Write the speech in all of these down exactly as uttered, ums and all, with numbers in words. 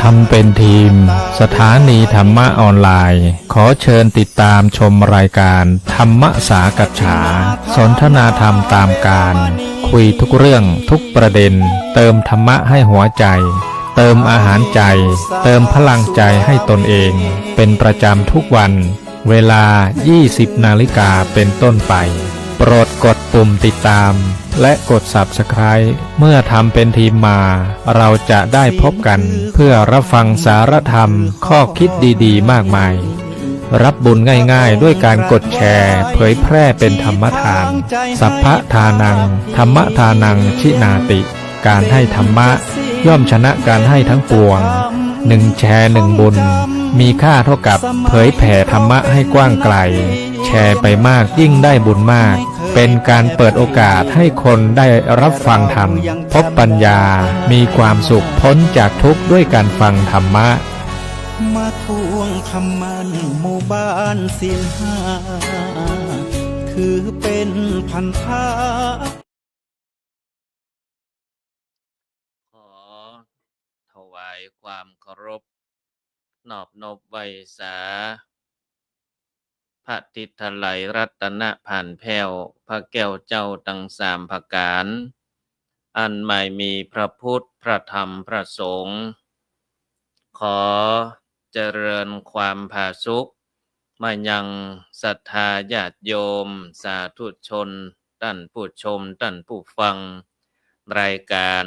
ธรรมเป็นทีม สถานีธรรมะออนไลน์ ขอเชิญติดตามชมรายการธรรมสากัจฉา สนทนาธรรมตามกาล คุยทุกเรื่องทุกประเด็น เติมธรรมะให้หัวใจ เติมอาหารใจ เติมพลังใจให้ตนเอง เป็นประจำทุกวัน เวลา ยี่สิบนาฬิกาเป็นต้นไป โปรดกดปุ่มติดตาม และกด Subscribe เมื่อธรรมเป็นทีมมา เราจะได้พบกันเพื่อรับฟังสารธรรม ข้อคิดดีๆ มากมาย รับบุญง่ายๆ ด้วยการกดแชร์ เผยแพร่เป็นธรรมทาน สัพพะทานัง ธรรมทานัง ชินาติ การให้ธรรมะย่อมชนะการให้ทั้งปวง หนึ่งแชร์หนึ่งบุญ มีค่าเท่ากับเผยแผ่ธรรมะให้กว้างไกล แชร์ไปมากยิ่งได้บุญมาก เป็นการเปิดโอกาสให้คนได้รับฟังธรรม พบปัญญา มีความสุขพ้นจากทุกข์ด้วยการฟังธรรมะ มาทวงคำมั่นหมู่บ้านศีลห้า ถือเป็นพันธะ ขอถวายความเคารพ นอบนบไหว้สา พระทิศไทยรัตนผ่านแผ้ว พระแก้วเจ้าตังสามประก๋าน อันหมายมีพระพุทธ พระธรรม พระสงฆ์ ขอเจริญความผาสุก มายังศรัทธาญาติโยม สาธุชน ต้านผู้ชม ต้านผู้ฟัง รายก๋าน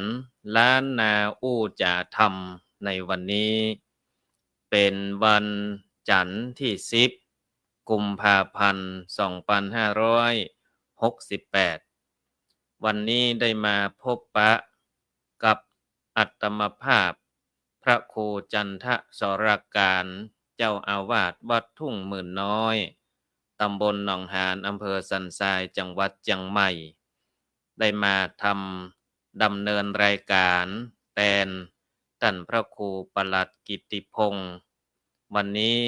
ล้านนาอู้จ๋าธรรม ในวันนี้ เป๋นวันจันทร์ตี้สิบ กุมภาพันธ์ สองปันห้าร้อยหกสิบแปด วันนี้ได้มาพบปะกับอาตมาภาพ พระครูจันทสรการ เจ้าอาวาสวัดทุ่งหมื่นน้อย ตำบลหนองหาน อำเภอสันทราย จังหวัดเจียงใหม่ ได้มาทำดำเนินรายก๋านแตนต้านพระครูปลัดกิตติพงษ์ วันนี้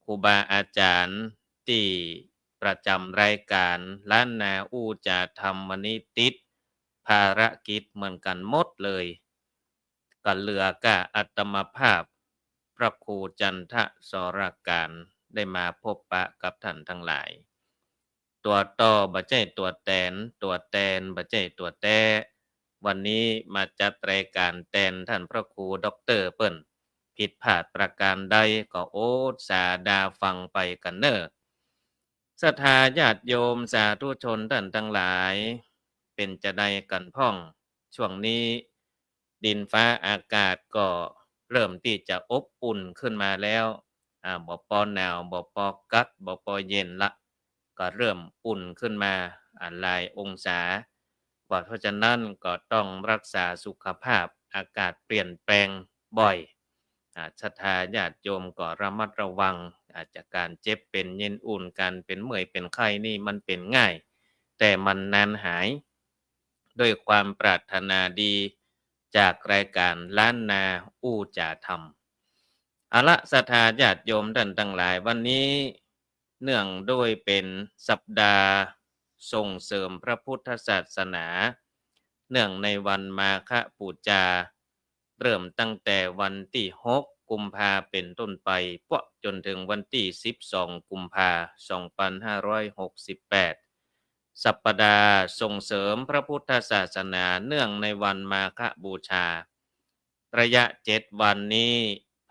ครูบาอาจารย์ตี้ประจ๋ำรายก๋านล้านนาอู้จ๋าธรรม วันนี้ติดภารกิจเหมือนกั๋นหมดเลย ก็เหลือก้าอาตมาภาพ พระครูจันทสรการ ได้มาพบปะกับต้านตังหลาย ตั๋วต่อบ่ใจ้ตั๋วแตน ตั๋วแตนบ่ใจ้ตั๋วแต๊ วันนี้มาจัดรายก๋านแตนต้านพระครูด็อกเตอร์เปิ้น ผิดพลาดประก๋านใดก็อดสาด่าฟังไปกั๋นเน่อ ศรัทธาญาติโยมสาธุชนต้านตังหลาย เป๋นจาใดกั๋นพ่อง ช่วงนี้ ดินฟ้าอากาศก็เริ่มตี้จะอบอุ่นขึ้นมาแล้ว อ่า บ่ปอหนาว บ่ปอกั๊ด บ่ปอเย็นละ ก็เริ่มอุ่นขึ้นมา อ่า หลายองศา เพราะฉะนั้นก็ต้องรักษาสุขภาพ อากาศเปลี่ยนแปลงบ่อย อ่า ศรัทธาญาติโยมก็ระมัดระวัง อ่า จากก๋านเจ็บเป๋นเย็นอุ่น ก๋านเป๋นเมื่อยเป๋นไข้นี่มันเป๋นง่าย แต่มันนานหาย ด้วยความปรารถนาดีจากรายก๋านล้านนาอู้จ๋าธรรม เอาละ ศรัทธาญาติโยมต้านตังหลาย วันนี้เนื่องด้วยเป๋นสัปดาห์ส่งเสริมพระพุทธศาสนา เนื่องในวันมาฆบูชา เริ่มตั้งแต่วันตี้หกกุมภาเป๋นต้นไป ปวจนเถิงวันตี้สิบสองกุมภา สองปันห้าร้อยหกสิบแปด สัปดาห์ส่งเสริมพระพุทธศาสนาเนื่องในวันมาฆบูชา ระยะเจ็ดวันนี้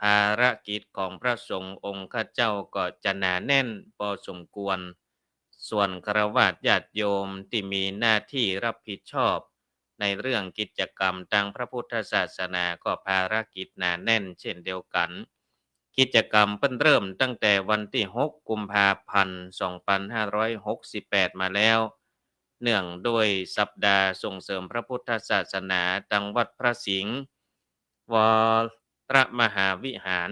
ภารกิจของพระสงฆ์องค์ข้าเจ้าก็จะหนาแน่นพอสมควร ส่วนฆราวาสญาติโยมตี้มีหน้าที่รับผิดชอบในเรื่องกิจกรรมตางพระพุทธศาสนาก็ภารกิจหนาแน่นเช่นเดียวกั๋น กิจกรรมเปิ้นเริ่มตั้งแต่วันตี้หกกุมภาพันธ์ สองปันห้าร้อยหกสิบแปดมาแล้ว เนื่องด้วยสัปดาห์ส่งเสริมพระพุทธศาสนาตางวัดพระสิงห์วรมหาวิหาร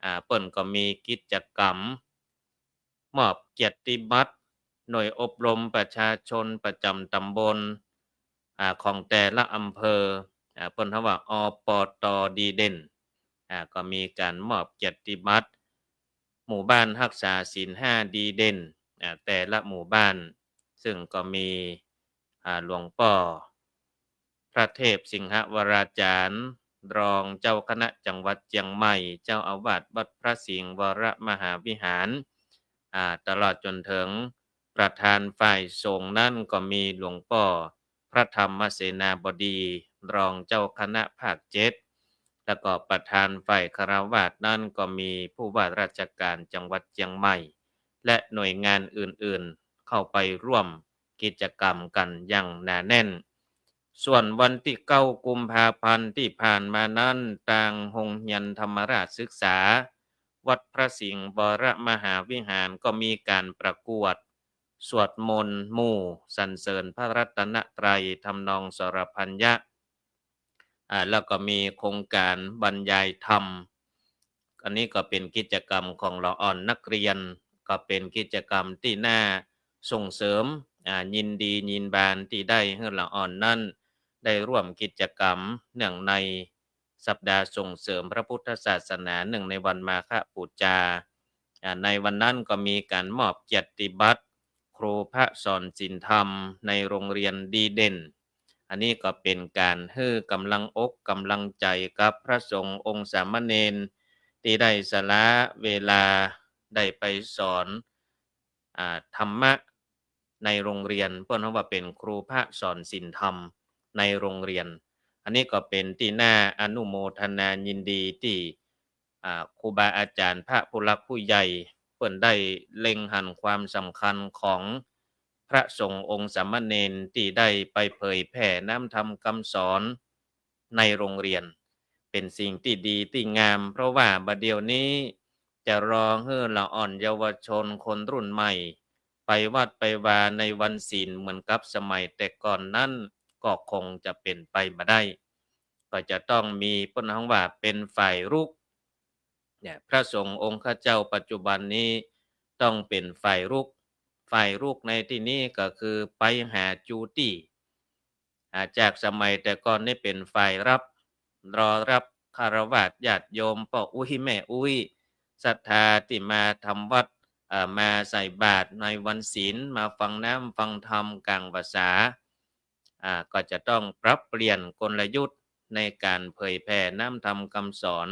อ่า เปิ้นก็มีกิจกรรม มอบเกียรติบัตรหน่วยอบรมประชาชนประจ๋ำตำบล อ่า ของแต่ละอำเภอ อ่า เปิ้นฮ้องว่า อปต ดีเด่น อ่า ก็มีก๋านมอบเกียรติบัตรหมู่บ้านฮักษาศีลห้าดีเด่น อ่า แต่ละหมู่บ้าน ซึ่งก็มี อ่า หลวงป้อพระเทพสิงหวราจารย์ รองเจ้าคณะจังหวัดเจียงใหม่ เจ้าอาวาสวัดพระสิงห์วรมหาวิหาร อ่า ตลอดจ๋นเถิงประธานฝ่ายสงฆ์นั้นก็มีหลวงป้อพระธรรมเสนาบดี รองเจ้าคณะภาคเจ็ด แล้วก็ประธานฝ่ายฆราวาสนั้นก็มีผู้ว่าราชการจังหวัดเจียงใหม่ และหน่วยงานอื่นๆ เข้าไปร่วมกิจกรรมกั๋นอย่างหนาแน่น ส่วนวันตี้เก้ากุมภาพันธ์ตี้ผ่านมานั้น ตางโฮงเฮียนธรรมราชศึกษา วัดพระสิงห์วรมหาวิหารก็มีก๋านประกวดสวดมนต์หมู่สรรเสริญพระรัตนตรัยทำนองสรพัญญะ อ่า แล้วก็มีโครงก๋านบรรยายธรรม อันนี้ก็เป๋นกิจกรรมของละอ่อนนักเรียน ก็เป๋นกิจกรรมตี้น่าส่งเสริม อ่า ยินดียินบานตี้ได้หื้อละอ่อนนั้นได้ร่วมกิจกรรมเนื่องใน สัปดาห์ส่งเสริมพระพุทธศาสนาเนื่องในวันมาฆบูชา อ่า ในวันนั้นก็มีก๋านมอบเกียรติบัตรครูพระสอนศีลธรรมในโรงเรียนดีเด่น อันนี้ก็เป๋นก๋านหื้อก๋ำลังอกก๋ำลังใจ๋กับพระสงฆ์องค์สามเณรตี้ได้สละเวลาได้ไปสอน อ่า ธรรมะในโรงเรียน เปิ้นฮ้องว่าเป๋นครูพระสอนศีลธรรมในโรงเรียน อันนี้ก็เป๋นตี้น่าอนุโมทนายินดีตี้ อ่า ครูบาอาจ๋ารย์พระผู้หลักผู้ใหญ่เปิ้นได้เล็งหันความสำคัญของพระสงฆ์องค์สามเณรตี้ได้ไปเผยแผ่น้ำธรรมกำสอนในโรงเรียน เป๋นสิ่งตี้ดีตี้งาม เพราะว่าบ่าเดี่ยวนี้จะรอหื้อละอ่อนเยาวชนคนรุ่นใหม่ไปวัดไปวาในวันศีลเหมือนกับสมัยแต่ก่อนนั้นก็คงจะเป๋นไปบ่ได้ ก็จะต้องมีเปิ้นฮ้องว่าเป๋นฝ่ายรุก เนี่ย พระสงฆ์องค์ข้าเจ้าปัจจุบันนี้ต้องเป๋นฝ่ายรุก ฝ่ายรุกในตี้นี้ก็คือไปหาจูตี้ อ่า จากสมัยแต่ก่อนนี้เป๋นฝ่ายรับ รอรับฆราวาสญาติโยมป้ออุ๊ยแม่อุ๊ย ศรัทธาตี้มาทำวัด เอ่อ มาใส่บาตรในวันศีล มาฟังน้ำฟังธรรมก๋างพรรษา อ่า ก็จะต้องปรับเปลี่ยนกลยุทธ์ในก๋านเผยแผ่น้ำธรรมกำสอน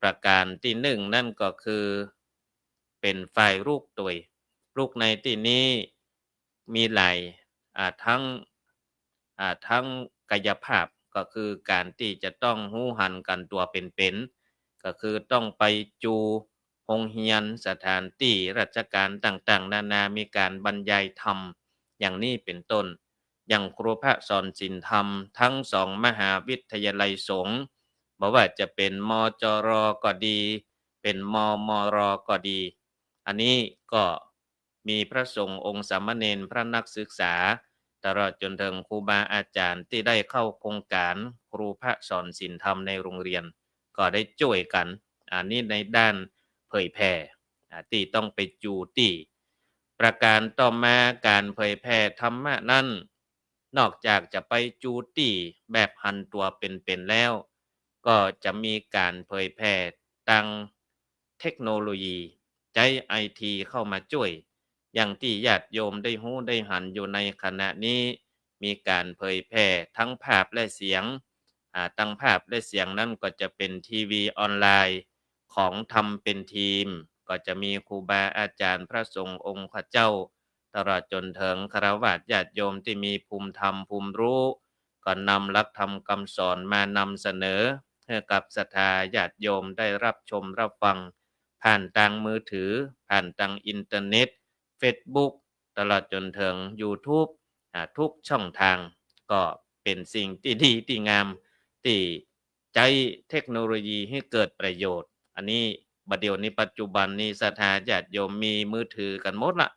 ประก๋านตี้นึ่งนั่นก็คือเป๋นฝ่ายรุกตวย รุกในตี้นี้มีหลาย อ่า ตึง อ่า ตึงกายภาพ ก็คือก๋านตี้จะต้องฮู้หันกั๋นตั๋วเป๋นๆ ก็คือต้องไปจู โฮงเฮียน สถานตี้ราชก๋านต่างๆ นานา มีก๋านบรรยายธรรม อย่างนี้เป๋นต้น อย่างครูพระสอนศีลธรรมตึงสองมหาวิทยาลัยสงฆ์ บ่ว่าจะเป๋น มจร ก็ดี เป๋น มมร ก็ดี อันนี้ก็มีพระสงฆ์องค์สามเณร พระนักศึกษา ตลอดจ๋นเถิงครูบาอาจ๋ารย์ตี้ได้เข้าโครงก๋านครูพระสอนศีลธรรมในโรงเรียน ก็ได้จ้วยกั๋น อันนี้ในด้านเผยแผ่ อ่า ตี้ต้องไปจูตี้ ประก๋านต่อมาก๋านเผยแผ่ธรรมะนั้น นอกจากจะไปจูตี้แบบหันตั๋วเป๋นๆ แล้ว ก็จะมีก๋านเผยแผ่ตางเทคโนโลยี ใจ๊ไอทีเข้ามาจ้วย อย่างตี้ญาติโยมได้ฮู้ได้หันอยู่ในขณะนี้ มีก๋านเผยแผ่ตึงภาพและเสียง อ่า ตึงภาพและเสียงนั้นก็จะเป๋นทีวีออนไลน์ของธรรมเป็นทีม ก็จะมีครูบาอาจ๋ารย์พระสงฆ์องค์ข้าเจ้า ตลอดจ๋นเถิงฆราวาสญาติโยมตี้มีภูมิธรรมภูมิฮู้ ก็นำหลักธรรมกำสอนมานำเสนอหื้อกับศรัทธาญาติโยมได้รับชมรับฟัง ผ่านตางมือถือ ผ่านตางอินเทอร์เน็ต เฟซบุ๊ก ตลอดจ๋นเถิงยูทูบ อ่า ทุกช่องตาง ก็เป๋นสิ่งตี้ดีตี้งาม ตี้ใจ๊เทคโนโลยีหื้อเกิดประโยชน์ อันนี้บ่าเดี่ยวนี้ปัจจุบันนี้ศรัทธาญาติโยมมีมือถือกั๋นหมดละ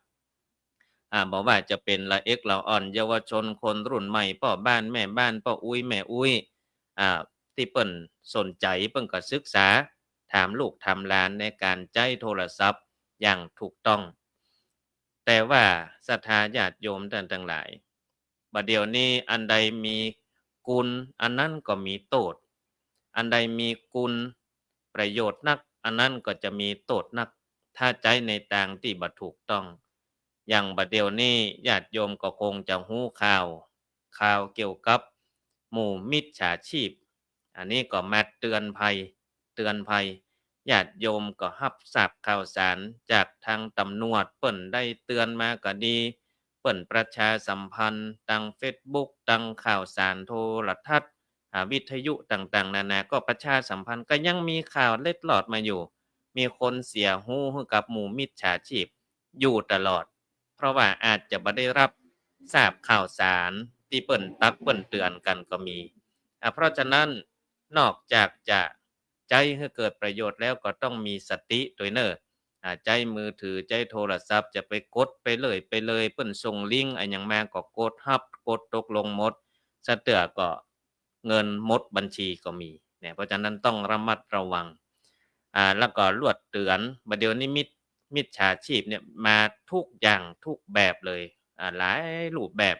อ่า บ่ว่าจะเป๋นละเอ็กละอ่อน เยาวชนคนรุ่นใหม่ ป้อบ้านแม่บ้าน ป้ออุ๊ยแม่อุ๊ย อ่า ตี้เปิ้นสนใจ๋เปิ้นก็ศึกษา ถามลูกถามหลานในก๋านใจ๊โทรศัพท์อย่างถูกต้อง แต่ว่าศรัทธาญาติโยมต้านตังหลาย บ่าเดี่ยวนี้อันใดมีกุณ อันนั้นก็มีโต้ษ อันใดมีกุณประโยชน์นัก อันนั้นก็จะมีโต้ษนัก ถ้าใจ๊ในตางตี้บ่ถูกต้อง อย่างบ่าเดี่ยวนี้ญาติโยมก็คงจะฮู้ข่าว ข่าวเกี่ยวกับหมู่มิจฉาชีพ อันนี้ก็มาเตือนภัย เตือนภัย ญาติโยมก็ฮับทราบข่าวสารจากตางต๋ำรวจ เปิ้นได้เตือนมาก็ดี เปิ้นประชาสัมพันธ์ตางเฟซบุ๊ก ตางข่าวสารโทรทัศน์ อ่า วิทยุต่างๆ นานา ก็ประชาสัมพันธ์ ก็ยังมีข่าวเล็ดลอดมาอยู่ มีคนเสียฮู้หื้อกับหมู่มิจฉาชีพอยู่ตลอด เพราะว่าอาจจะบ่ได้ฮับทราบข่าวสารตี้เปิ้นตักเปิ้นเตือนกั๋นก็มี อ่า เพราะฉะนั้นนอกจากจะใจ๊หื้อเกิดประโยชน์แล้วก็ต้องมีสติตวยเน่อ อ่า ใจ๊มือถือ ใจ๊โทรศัพท์ จะไปกดไปเลย ไปเลย เปิ้นส่งลิงก์อะหยังมาก็กดฮับ กดตกลงหมด สะเตื้อก็เงินหมดบัญชีก็มีเนี่ย เพราะฉะนั้นต้องระมัดระวัง อ่า แล้วก็ลวดเตือน บ่าเดี่ยวนี้มิจ มิจฉาชีพเนี่ยมาทุกอย่างทุกแบบเลย อ่า หลายรูปแบบ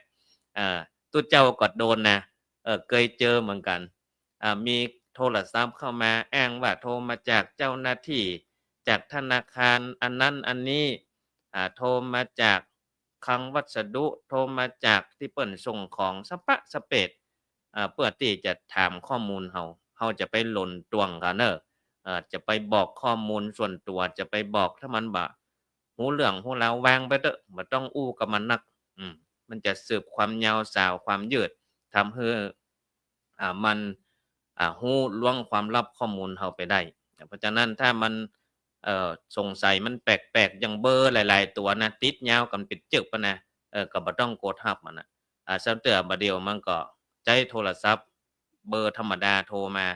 อ่า ตุ๊เจ้าก็โดนนะ เออ เกยเจอเหมือนกั๋น อ่า มีโทรศัพท์เข้ามาอ้างว่าโทรมาจากเจ้าหน้าที่ จากธนาคารอันนั้นอันนี้ อ่า โทรมาจากคลังวัสดุ โทรมาจากตี้เปิ้นส่งของสะปะสะเปด อ่า เปื้อตี้จะถามข้อมูลเฮา เฮาจะไปหล่นต้วงเขาเน่อ เอ่อ จะไปบอกข้อมูลส่วนตั๋ว จะไปบอก ถ้ามันบ่ฮู้เรื่องฮู้ราว วางไปเต๊อะ บ่ต้องอู้กับมันนัก อืม มันจะสืบความยาวสาวความยืด ทำหื้อ อ่า มัน อ่า ฮู้ล้วงความลับข้อมูลเฮาไปได้ เพราะฉะนั้นถ้ามัน เอ่อ สงสัยมันแปลกๆ อย่างเบอร์หลายๆ ตั๋วนะ ติดยาวกั๋นเป๋นจึกปะนะ เออ ก็บ่ต้องกดฮับมันนะ อ่า สะเตื้อบ่าเดี่ยวมันก็ใจ๊โทรศัพท์เบอร์ธรรมดาโทรมา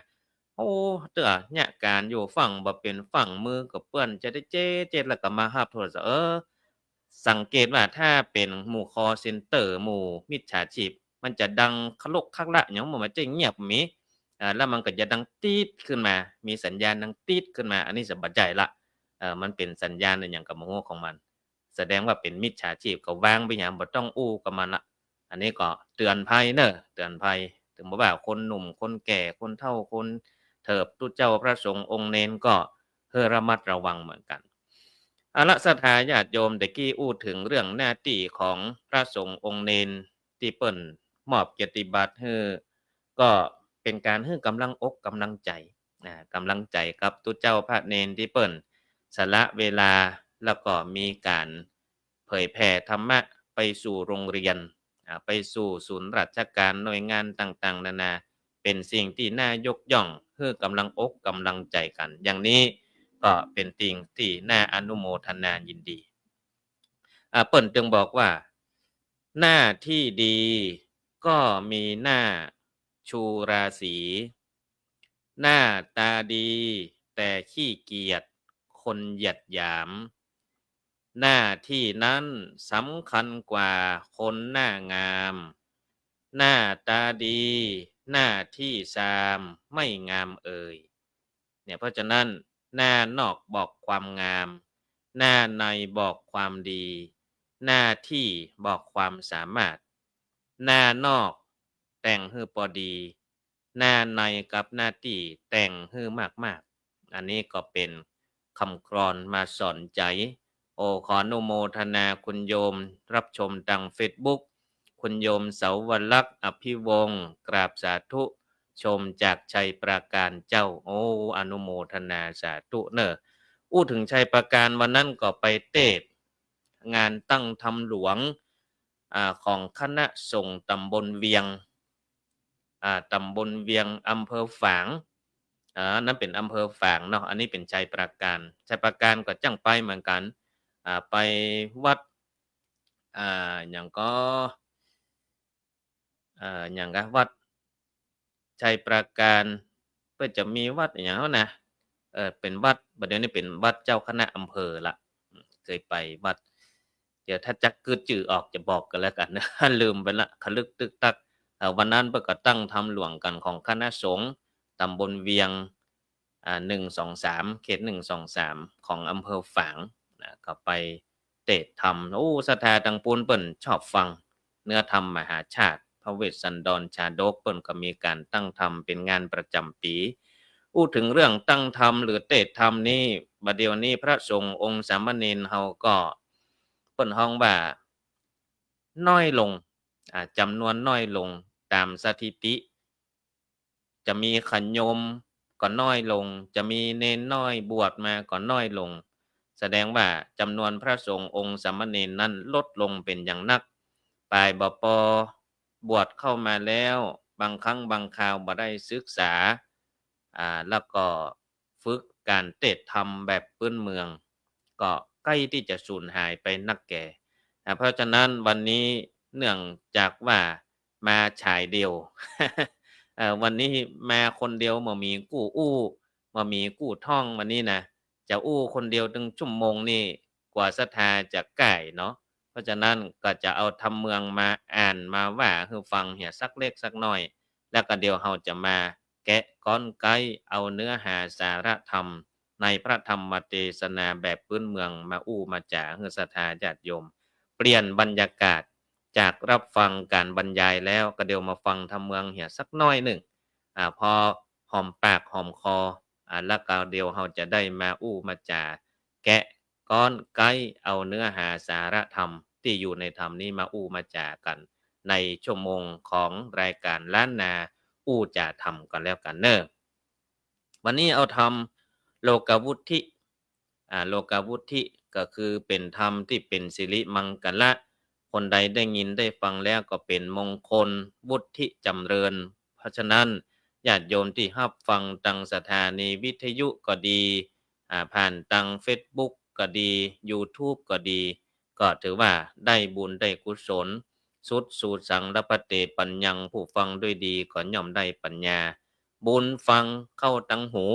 โอ้ เตื้อเยียะก๋านอยู่ ฟังบ่เป๋น ฟังมือก็เปื้อน จะได้เจ๊เจ๊ แล้วก็มาฮับโทรศัพท์ เออ สังเกตว่าถ้าเป๋นหมู่คอลเซ็นเตอร์ หมู่มิจฉาชีพ มันจะดังคะลกคะละ หยังบ่มา จะเงียบมี อ่า แล้วมันก็จะดังตี๊ดขึ้นมา มีสัญญาณดังตี๊ดขึ้นมา อันนี้สบายใจ๋ละ เอ่อ มันเป๋นสัญญาณอะหยังก็บ่ฮู้ของมัน แสดงว่าเป๋นมิจฉาชีพ ก็วางไปหยัง บ่ต้องอู้กับมันละ อันนี้ก็เตือนภัยเน่อ เตือนภัย เถิงบ่ว่าคนหนุ่ม คนแก่ คนเฒ่า คนเถิบ ตุ๊เจ้า พระสงฆ์ องค์เณร ก็หื้อระมัดระวังเหมือนกั๋น เอาละ ศรัทธาญาติโยม ตะกี้อู้เถิงเรื่องหน้าตี้ของพระสงฆ์องค์เณรตี้เปิ้นมอบเกียรติบัตรหื้อ ก็เป๋นก๋านหื้อกำลังอกกำลังใจ๋ อ่า กำลังใจ๋กับตุ๊เจ้าพระเณรตี้เปิ้นสละเวลา แล้วก็มีก๋านเผยแผ่ธรรมะไปสู่โรงเรียน อ่า ไปสู่ศูนย์ราชการ หน่วยงานต่างๆ นานา เป๋นสิ่งตี้น่ายกย่อง หื้อกำลังอกกำลังใจ๋กั๋น อย่างนี้ก็เป๋นสิ่งตี้น่าอนุโมทนายินดี อ่า เปิ้นจึงบอกว่า หน้าที่ดีก็มีหน้าชูราศี หน้าตาดีแต่ขี้เกียจ คนเหยียดหยาม หน้าที่นั้นสำคัญกว่าคนหน้างาม หน้าตาดี หน้าที่ซาม ไม่งามเอ่ย เนี่ย เพราะฉะนั้นหน้านอกบอกความงาม หน้าในบอกความดี หน้าที่บอกความสามารถ หน้านอกแต่งหื้อปอดี หน้าในกับหน้าตี้แต่งหื้อมากๆ อันนี้ก็เป๋นกำกลอนมาสอนใจ๋ โอ้ ขออนุโมทนาคุณโยมรับชมตางเฟซบุ๊ก คุณโยมเสาวลักษณ์ อภิวงศ์ กราบสาธุ ชมจากชัยปราการเจ้า โอ้ อนุโมทนาสาธุเน่อ อู้เถิงชัยปราการ วันนั้นก็ไปเตศน์งานตั้งธรรมหลวง อ่า ของคณะสงฆ์ต๋ำบลเวียง อ่า ต๋ำบลเวียง อำเภอฝาง อ่า นั้นเป๋นอำเภอฝางเนาะ อันนี้เป๋นชัยปราการ ชัยปราการก็จั้งไปเหมือนกั๋น อ่า ไปวัด อ่า หยังก็ เอ่อ หยังกะ วัดชัยปราการ เปิ้นจะมีวัดอะหยังหั้นนะ เอ่อ เป๋นวัด บ่าเดี่ยวนี้เป๋นวัดเจ้าคณะอำเภอละ อืม เกยไปวัด เดี๋ยวถ้าจักกึ๊ดจื้อออกจะบอกกั๋นแล้วกั๋นนะ ลืมไปละ คะลึกตึกตัก เอ่อ วันนั้นเปิ้นก็ตั้งธรรมหลวงกั๋นของคณะสงฆ์ต๋ำบลเวียง อ่า หนึ่งสองสาม เขตหนึ่งสองสาม ของอำเภอฝาง นะ ก็ไปเตศน์ธรรม โอ้ ศรัทธาตางปู๊นเปิ้นชอบฟังเนื้อธรรมมหาชาติ พระเวสสันดรชาดก เปิ้นก็มีก๋านตั้งธรรมเป๋นงานประจ๋ำปี๋ อู้เถิงเรื่องตั้งธรรมหรือเตศน์ธรรมนี้ บ่าเดี่ยวนี้พระสงฆ์องค์สามเณรเฮาก็ เปิ้นฮ้องว่าน้อยลง อ่า จ๋ำนวนน้อยลงต๋ามสถิติ จะมีขะโยมก็น้อยลง จะมีเณรน้อยบวชมาก็น้อยลง แสดงว่าจ๋ำนวนพระสงฆ์องค์สามเณรนั้นลดลงเป๋นอย่างนัก ป๋ายบ่ปอ บวชเข้ามาแล้ว บางครั้งบางคราวบ่ได้ศึกษา อ่า แล้วก็ ฝึกก๋านเตศน์ธรรมแบบปื๊นเมือง ก็ใก้ตี้จะสูญหายไปนักแก่ อ่า เพราะฉะนั้นวันนี้เนื่องจากว่ามาฉายเดียว เอ่อ วันนี้มาคนเดียว บ่มีกู้อู้ บ่มีกู้ท่อง วันนี้นะ จะอู้คนเดียวตึงชั่วโมงนี่ กว่าศรัทธาจะก้ายเนาะ เพราะฉะนั้นก็จะเอาธรรมเมืองมาอ่านมาว่าหื้อฟังเหียสักเล็กสักน้อย แล้วก็เดี๋ยวเฮาจะมาแกะก๊อนไก๊เอาเนื้อหาสาระธรรมในพระธรรมเตสนาแบบปื๊นเมืองมาอู้มาจ๋าหื้อศรัทธาญาติโยม เปลี่ยนบรรยากาศจากรับฟังก๋านบรรยายแล้ว ก็เดี๋ยวมาฟังธรรมเมืองเหียสักน้อยนึ่ง อ่า พอหอมปากหอมคอ อ่า แล้วก็เดี๋ยวเฮาจะได้มาอู้มาจ๋าแกะ ก๊อนไก๊เอาเนื้อหาสาระธรรมตี้อยู่ในธรรมนี้มาอู้มาจ๋ากั๋นในชั่วโมงของรายก๋านล้านนาอู้จ๋าธรรมกั๋นแล้วกั๋นเน่อ วันนี้เอาธรรมโลกาวุตถิ อ่า โลกาวุตถิก็คือเป๋นธรรมตี้เป๋นสิริมังคละ คนใดได้ยินได้ฟังแล้วก็เป๋นมงคล วุตถิจ๋ำเริญ เพราะฉะนั้นญาติโยมตี้ฮับฟังตางสถานีวิทยุก็ดี อ่า ผ่านตางเฟซบุ๊กก็ดี ยูทูบก็ดี ก็ถือว่าได้บุญได้กุศล สุดสูสัง ละพันเต ปัญญัง ผู้ฟังด้วยดีก็ย่อมได้ปัญญา บุญฟังเข้าตางหู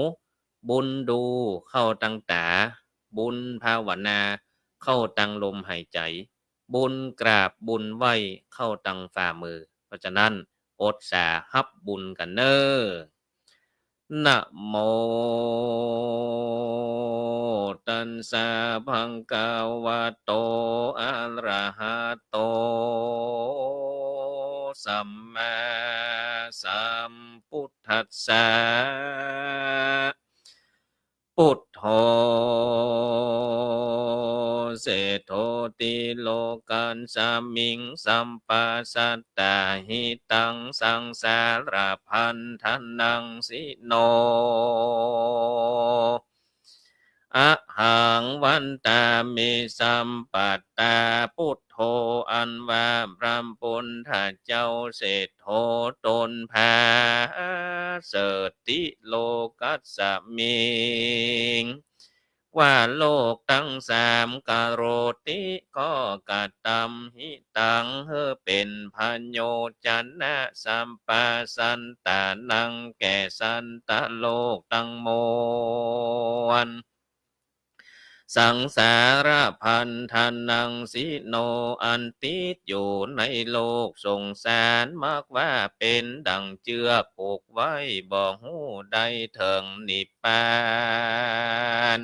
บุญดูเข้าตางต๋า บุญภาวนาเข้าตางลมหายใจ๋ บุญกราบบุญไหว้เข้าตางฝ่ามือ เพราะฉะนั้นอดสาฮับบุญกั๋นเน่อ นะโมตัสสะ ภะคะวะโต อะระหะโต สัมมาสัมพุทธัสสะ พุทโธ เศรษโฐ ติโลกัสสะมิง สัปปะสัตตา หิตัง สังสารพันธนัง สิโน อะหัง วันตามิ สัปปะตา พุทโธ อันว่าพระพุทธเจ้าเศรษโฐตนผาเสริฐ ติโลกัสสะมิง ว่าโลกตังสาม กะโรติ ก็กระตำ หิตัง หื้อเป๋นประโยชน์ จะนะ สัปปะสัตตานัง แก่สัตว์โลกตังมวล สังสารพันธนัง สิโน อันติดอยู่ในโลกสงสาร มักว่าเป๋นดั่งเจือกผูกไว้ บ่ฮู้ได้เถิงนิพพาน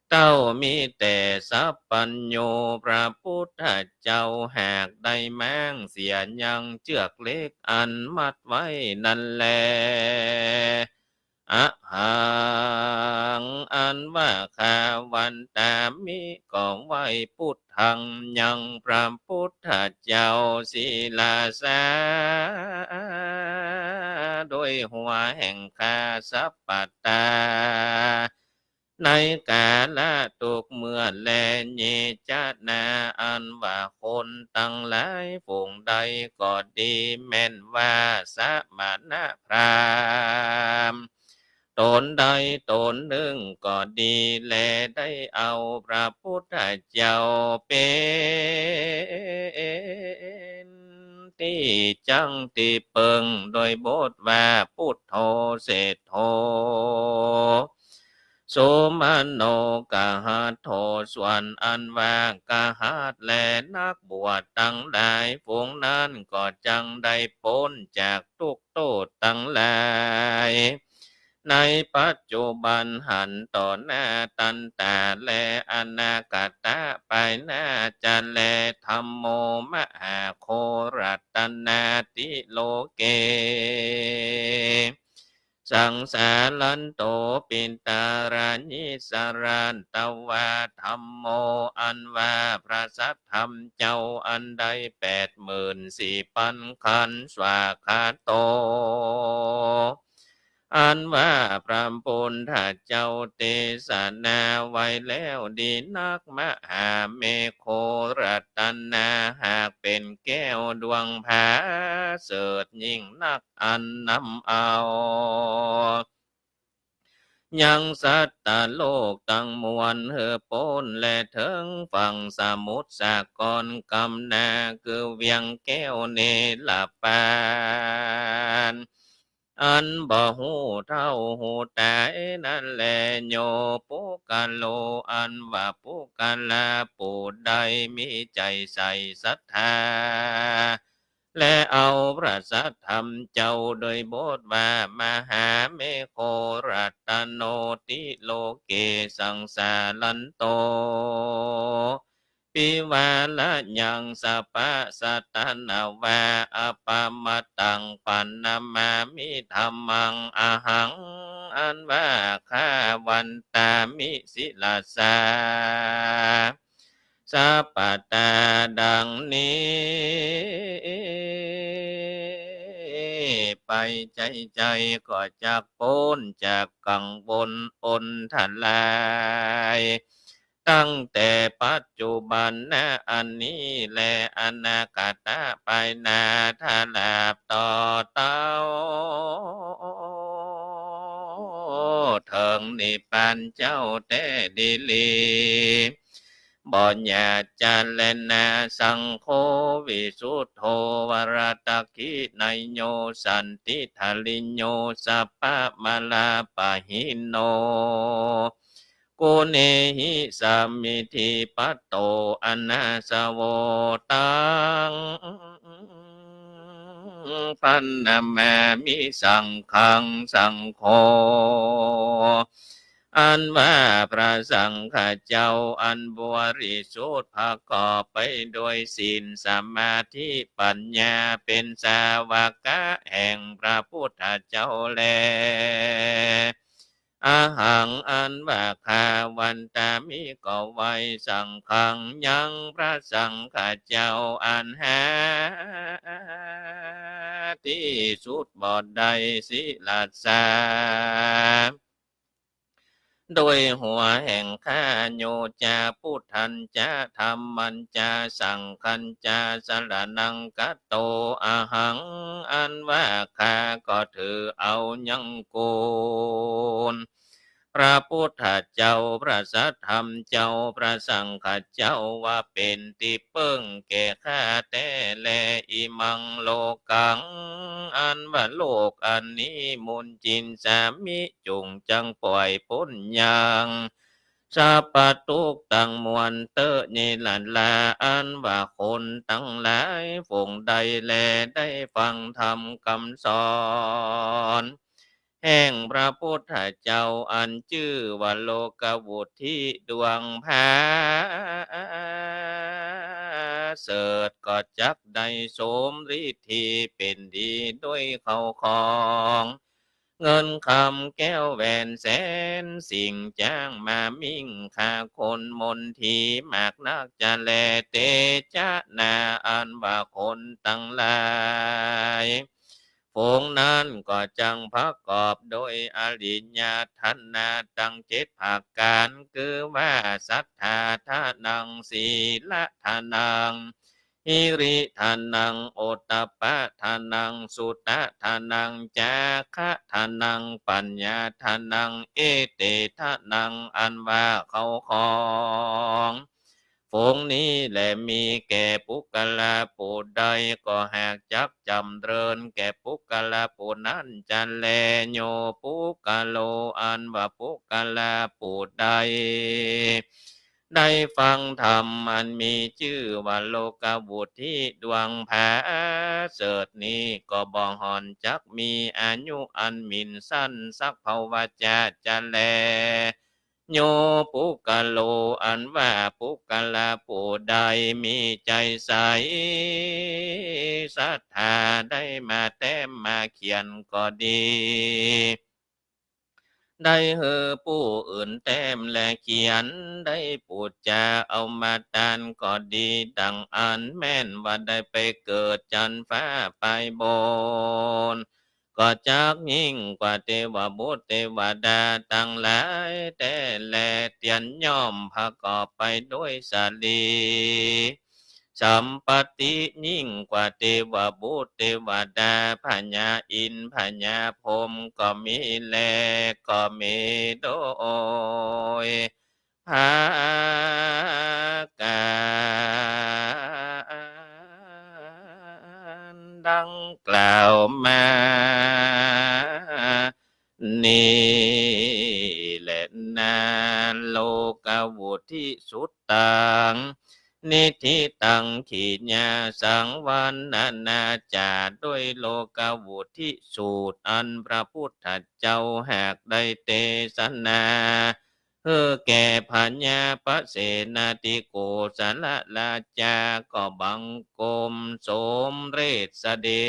เต้ามีแต่สัพพัญญูพระพุทธเจ้า หากได้ม้างเสียยังเจือกเหล็กอันมัดไว้นั้นแล อะหัง อันว่าข้า วันตามิ ก็ไหว้ พุทธัง ยังพระพุทธเจ้า ศิรสา ด้วยหัวแห่งข้า สัปปะตา ในกาละทุกเมื่อแล เย จะ นา อันว่าคนตังหลายฝูงใดก็ดี แม้นว่าสมณพราหมณ์ตนใดตนนึ่งก็ดีแล ได้เอาพระพุทธเจ้าเป๋นตี้จั้งตี้เปิง โดยบทว่า พุทโธ เศรษโฐ สุมโน กหัตโถ ส่วนอันว่ากหัตถ์และนักบวชตังหลายฝูงนั้นก็จักได้ป๊นจากทุกข์โทษตังหลาย ในปัจจุบันหันต่อหน้าตันตา และอนาคตะไปหน้าจะแล ธัมโม มหาโค รัตนา ติโลเก สังสารันโต ปิตารายิสราตวา ธัมโม อันว่าพระสัทธรรมเจ้าอันใดแปดหมื่นสี่พันขันธ์ สวากขาโต อันว่าพระพุทธเจ้าเตสนาไว้แล้วดีนัก มหาเมขโขรัตนา หากเป๋นแก้วดวงผาเสริฐยิ่งนัก อันนำเอา ยังสัตว์โลกตังมวลหื้อป๊นและเถิงฝั่งสมุทรสาครกำนา คือเวียงแก้วเนรปาน อันบ่ฮู้เฒ่าฮู้ต๋ายนั้นแล โย ปุคคโล อันว่าปุคคละผู้ใดมีใจ๋ใส่ศรัทธา และเอาพระสัทธรรมเจ้าโดยบทว่า มหาเมขโขรัตโน ติโลเก สังสารันโต ปิวาระยัง สะปะสะตะนะวา อะปะมะตัง ปะนะมามิ ธัมมัง อะหัง อันว่าข้า วันตามิ ศิรสา สะปะตา ดังนี้ ไป ใจ๋ๆ ก็จักป๊นจากกังวลอนทราย ตั้งแต่ปัจจุบันนะอันนี้ และอนาคตะไปหน้า ตราบต่อเต้า เถิงนิพพานเจ้าแต๊ดีหลี บ่หยาดจ๋าแลนา สังโฆ วิสุทโธ วรทักขิณัญโญ สันติทาริโญ สัพพะมาลาปะหิโน กุเณหิ สามีทิปัตโต อะนาสโว ตัง พันนามามิ สังฆัง สังโฆ อันว่าพระสังฆเจ้าอันบริสุทธิ์ประกอบไปด้วยศีล สมาธิ ปัญญา เป๋นสาวกะแห่งพระพุทธเจ้าแล อะหัง อันว่าข้า วันตามิ ก็ไหว้ สังฆัง ยังพระสังฆเจ้าอันหาตี้สุดบ่ได้ ศิรสา โดยหัวแห่งข้า โย จา พุทธัญจะ ธัมมัญจะ สังฆัญจะ สรณังคัจโต อะหัง อันว่าข้าก็ถือเอายังกูล พระพุทธเจ้า พระสัทธรรมเจ้า พระสังฆเจ้า ว่าเป๋นตี้เปิ้งแก่ข้าแต๊แล อิมังโลกัง อันว่าโลกอันนี้ มุญจินสามิ จุ่งจักป่อยป๊นยัง สัพพะตุ๊กข์ตังมวลเต๊อะ เย ละละ อันว่าคนตังหลายฝูงใดแล ได้ฟังธรรมกำสอน แห่งพระพุทธเจ้า อันจื้อว่าโลกวุทธิดวงผาเสริฐ ก็จักได้สมฤทธีเป๋นดีด้วยเข้าของ เงินคำแก้วแหวนแสนสิ่ง จ้างมามิ่งฆ่าคนมนทีมากนักจะแล เตชะนา อันว่าคนตังหลาย ฝูงนั้นก็จักประกอบโดยอริยธนาตังเจ็ดประก๋าน คือว่าสัทธาทานัง สีลทานัง หิริทานัง โอตตัปปะทานัง สุตะทานัง จาคะทานัง ปัญญาทานัง เอเตทานัง อันว่าเข้าของ ฝูงนี้แลมีแก่ปุคคละผู้ใด ก็หากจักจ๋ำเริญแก่ปุคคละผู้นั้นจะแล โย ปุคคโล อันว่าปุคคละผู้ใด ได้ฟังธรรมอันมีจื้อว่าโลกวุทธิดวงผาเสริฐนี้ ก็บ่หย่อนจักมีอายุอันหมิ่นสั้นสักพวจะจะแล โย ปุคคโล อันว่าปุคคละผู้ใดมีใจ๋ใสศรัทธา ได้มาแต้มมาเขียนก็ดี ได้หื้อผู้อื่นแต้มและเขียน ได้ปู๋จาเอามาตานก็ดี ดังอั้นแม่นว่าได้ไปเกิดจั๊นฟ้าปายบน ก็จักยิ่งกว่าเตวบุตรเตวดาตังหลายแต๊แล เตียนย่อมประกอบไปด้วยสะหลี สัมปัตติยิ่งกว่าเตวบุตรเตวดา พญาอินทร์พญาพรหมก็มีแล ก็มีโดย ผากั๋นดังกล่าวมานี้แลนา โลกะวุฑิสุตตัง นิฑิตัง ขีณา สัง วรรณนาจ๋าด้วยโลกะวุฑิสูตร อันพระพุทธเจ้าหากได้เตสนา หื้อแก่พญาปเสนทิโกศลราชา ก็บังคมสมเร็จเสด็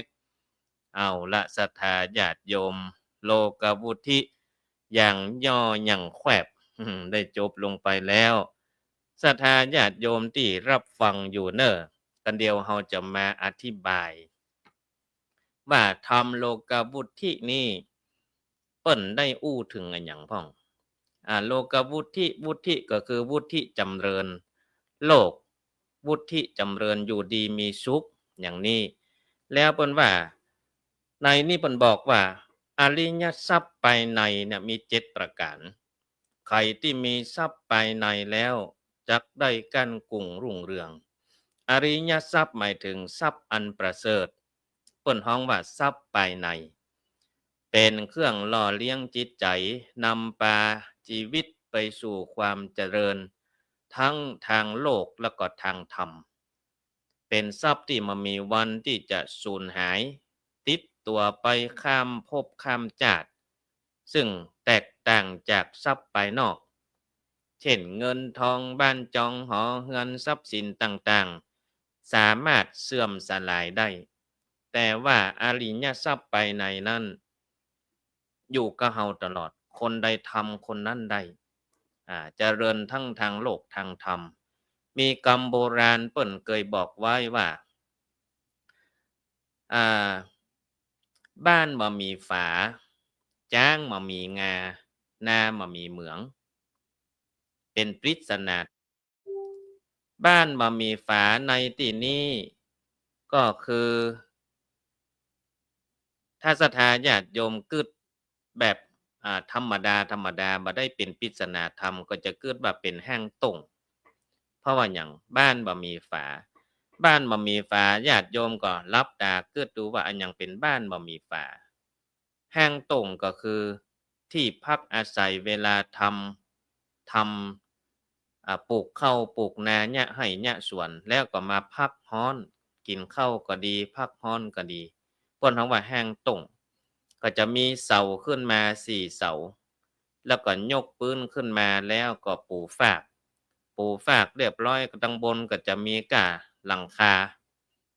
จ เอาละศรัทธาญาติโยม โลกะวุฑิอย่างย่ออย่างแควบ ได้จบลงไปแล้ว ศรัทธาญาติโยมตี้ฮับฟังอยู่เน่อ กั๋นเดี๋ยวเฮาจะมาอธิบาย ว่าธรรมโลกะวุฑินี้ เปิ้นได้อู้เถิงอะหยังพ่อง อ่า โลกะวุฑิ วุฑิก็คือวุฒิจ๋ำเริญ โลก วุฑิจ๋ำเริญอยู่ดีมีสุขอย่างนี้ แล้วเปิ้นว่า ในนี้เปิ้นบอกว่า อริยทรัพย์ภายในเนี่ยมีเจ็ดประก๋าน ใผตี้มีทรัพย์ภายในแล้ว จักได้ก้านกุ่งรุ่งเรือง อริยทรัพย์หมายถึงทรัพย์อันประเสริฐ เปิ้นฮ้องว่าทรัพย์ภายใน เป๋นเครื่องหล่อเลี้ยงจิตใจ๋ นำปาจีวิตไปสู่ความเจริญ ตึงตางโลกและก็ตางธรรม เป๋นทรัพย์ตี้บ่มีวันตี้จะสูญหาย ติดตั๋วไปข้ามภพข้ามจาติ ซึ่งแตกต่างจากทรัพย์ภายนอก เช่น เงินทอง บ้านจองหอเฮือน ทรัพย์สินต่างๆ สามารถเสื่อมสลายได้ แต่ว่าอริยทรัพย์ภายในนั้น อยู่กับเฮาตลอด คนใดทำคนนั้นได้ อ่า เจริญตึงตางโลกตางธรรม มีกำโบราณเปิ้นเกยบอกไว้ว่า อ่า บ้านบ่มีฝา จ๊างบ่มีงา นาบ่มีเหมือง เป๋นปริศนา บ้านบ่มีฝาในตี้นี้ ก็คือ ถ้าศรัทธาญาติโยมกึ๊ดแบบ อ่า ธรรมดาธรรมดา บ่ได้เป๋นปริศนาธรรม ก็จะกึ๊ดว่าเป๋นแห้งต้ง เพราะว่าหยัง บ้านบ่มีฝา บ้านบ่มีฝา ญาติโยมก็หลับตากึ๊ดดูว่าอะหยังเป๋นบ้านบ่มีฝา แห้งต้งก็คือตี้พักอาศัยเวลาทำ ทำ อ่า ปลูกข้าวปลูกนาเยียะไฮ่เยียะสวน แล้วก็มาพักฮ้อน กิ๋นข้าวก็ดี พักฮ้อนก็ดี เปิ้นฮ้องว่าแห้งต้ง ก็จะมีเสาขึ้นมาสี่เสา แล้วก็ยกปื๊นขึ้นมา แล้วก็ปูฟาก ปูฟากเรียบร้อย ตางบนก็จะมีก้าหลังคา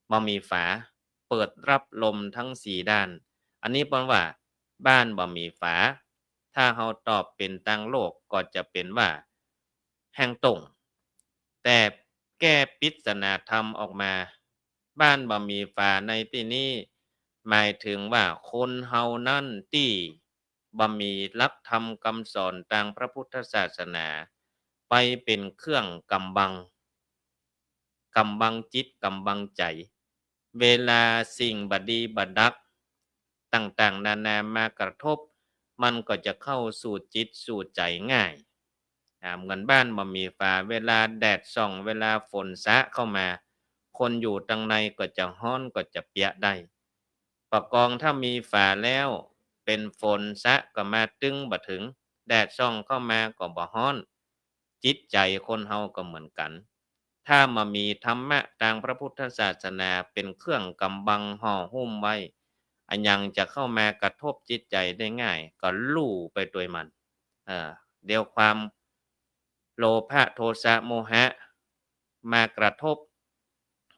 บ่มีฝา เปิดฮับลมตึงสี่ด้าน อันนี้เปิ้นว่าบ้านบ่มีฝา ถ้าเฮาตอบเป๋นตางโลกก็จะเป๋นว่าแห้งต้ง แต่แก้ปริศนาธรรมออกมา บ้านบ่มีฝาในตี้นี้ หมายถึงว่าคนเฮานั้นตี้บ่มีหลักธรรมกำสอนตางพระพุทธศาสนา ไปเป๋นเครื่องก๋ำบัง ก๋ำบังจิตก๋ำบังใจ๋ เวลาสิ่งบ่ดีบ่ดักต่างๆ นานามากระทบ มันก็จะเข้าสู่จิตสู่ใจ๋ง่าย อ่า เหมือนบ้านบ่มีฝา เวลาแดดส่อง เวลาฝนสาดเข้ามา คนอยู่ตังในก็จะฮ้อนก็จะเปียะได้ ปะกองถ้ามีฝาแล้ว เป๋นฝนสาดก็มาตึงบ่ถึง แดดส่องเข้ามาก็บ่ฮ้อน จิตใจ๋คนเฮาก็เหมือนกั๋น ถ้าบ่มีธรรมะตางพระพุทธศาสนาเป๋นเครื่องก๋ำบังห่อหุ้มไว้ อะหยังจะเข้ามากระทบจิตใจ๋ได้ง่าย ก็ลู่ไปตวยมัน เอ่อ เดี๋ยวความโลภะโทสะโมหะมากระทบ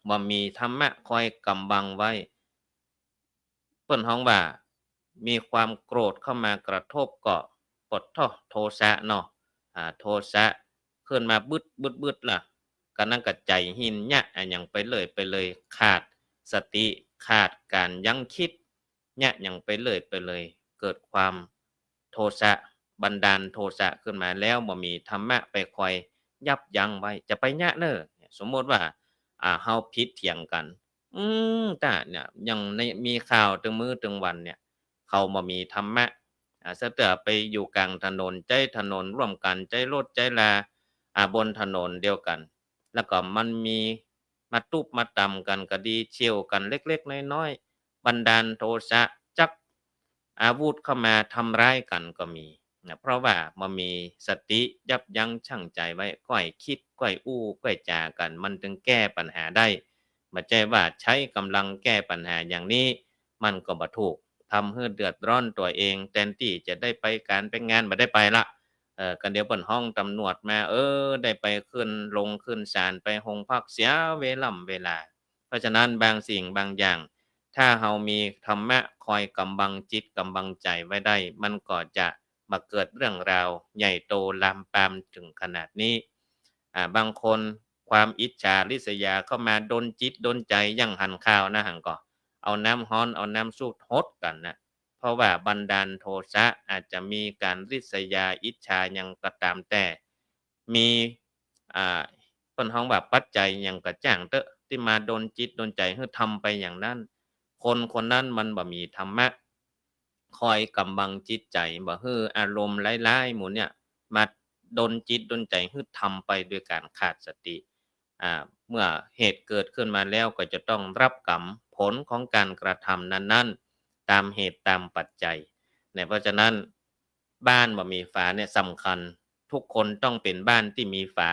บ่มีธรรมะคอยก๋ำบังไว้ เปิ้นฮ้องว่า มีความโกรธเข้ามากระทบก็ปะทะโทสะเนาะ อ่า โทสะขึ้นมาบึดบึดบึดล่ะ ก็นั้นก็ใจ๋หินเยียะอะหยังไปเรื่อยไปเลย ขาดสติ ขาดก๋านยั้งคิด เยียะหยังไปเรื่อยไปเลย เกิดความโทสะ บันดาลโทสะขึ้นมา แล้วบ่มีธรรมะไปคอยยับยั้งไว้ จะไปเยียะเน่อ สมมุติว่า อ่า เฮาผิดเถียงกั๋น อืม ต๋าเนี่ย อย่างใน มีข่าวตึงมื้อตึงวันเนี่ย เขาบ่มีธรรมะ อ่า ซะเตื้อไปอยู่ก๋างถนน ใจ๊ถนนร่วมกั๋น ใจ๊รถใจ๊รา อ่า บนถนนเดียวกั๋น แล้วก็มันมีมาตุ๊บมาตำกั๋นก็ดี เฉี่ยวกั๋นเล็กๆ น้อยๆ บันดาลโทสะ จักอาวุธเข้ามาทำร้ายกั๋นก็มีนะ เพราะว่าบ่มีสติยับยั้งชั่งใจไว้ ก้อยคิด ก้อยอู้ ก้อยจ๋ากั๋น มันจึงแก้ปัญหาได้ บ่ใจ้ว่าใจ๊ก๋ำลังแก้ปัญหาอย่างนี้ มันก็บ่ถูก ทำหื้อเดือดร้อนตั๋วเอง แตนตี้จะได้ไปก๋านไปงาน บ่ได้ไปละ เออ ก็เดี๋ยวเปิ้นฮ้องตำรวจมา เออ ได้ไปขึ้นลงขึ้นศาล ไปโฮงพัก เสียเวล่ำเวลา เพราะฉะนั้นบางสิ่งบางอย่าง ถ้าเฮามีธรรมะคอยก๋ำบังจิตก๋ำบังใจ๋ไว้ได้ มันก็จะบ่เกิดเรื่องราวใหญ่โตลามปามเถิงขนาดนี้ อ่า บางคนความอิจฉาริษยาเข้ามาดลจิตดลใจ๋ อย่างหันข่าวนะหั้นก่อ เอาน้ำฮ้อนเอาน้ำส้มหดกั๋นนะ เพราะว่าบันดาลโทสะ อาจจะมีก๋านริษยาอิจฉาหยังก็ต๋ามแต่ มี อ่า เปิ้นฮ้องว่าปัจจัยหยังก็จ้างเต๊อะ ตี้มาดลจิตดลใจ๋หื้อทำไปอย่างนั้น คนคนนั้นมันบ่มีธรรมะคอยก๋ำบังจิตใจ๋ บ่หื้ออารมณ์ร้ายๆ หมู่เนี่ยมาดลจิตดลใจ๋หื้อทำไปโดยก๋านขาดสติ อ่า เมื่อเหตุเกิดขึ้นมาแล้วก็จะต้องรับกรรมผลของก๋านกระทำนั้นๆ ต๋ามเหตุต๋ามปัจจัย เนี่ย เพราะฉะนั้น บ้านบ่มีฝาเนี่ยสำคัญ ทุกคนต้องเป๋นบ้านตี้มีฝา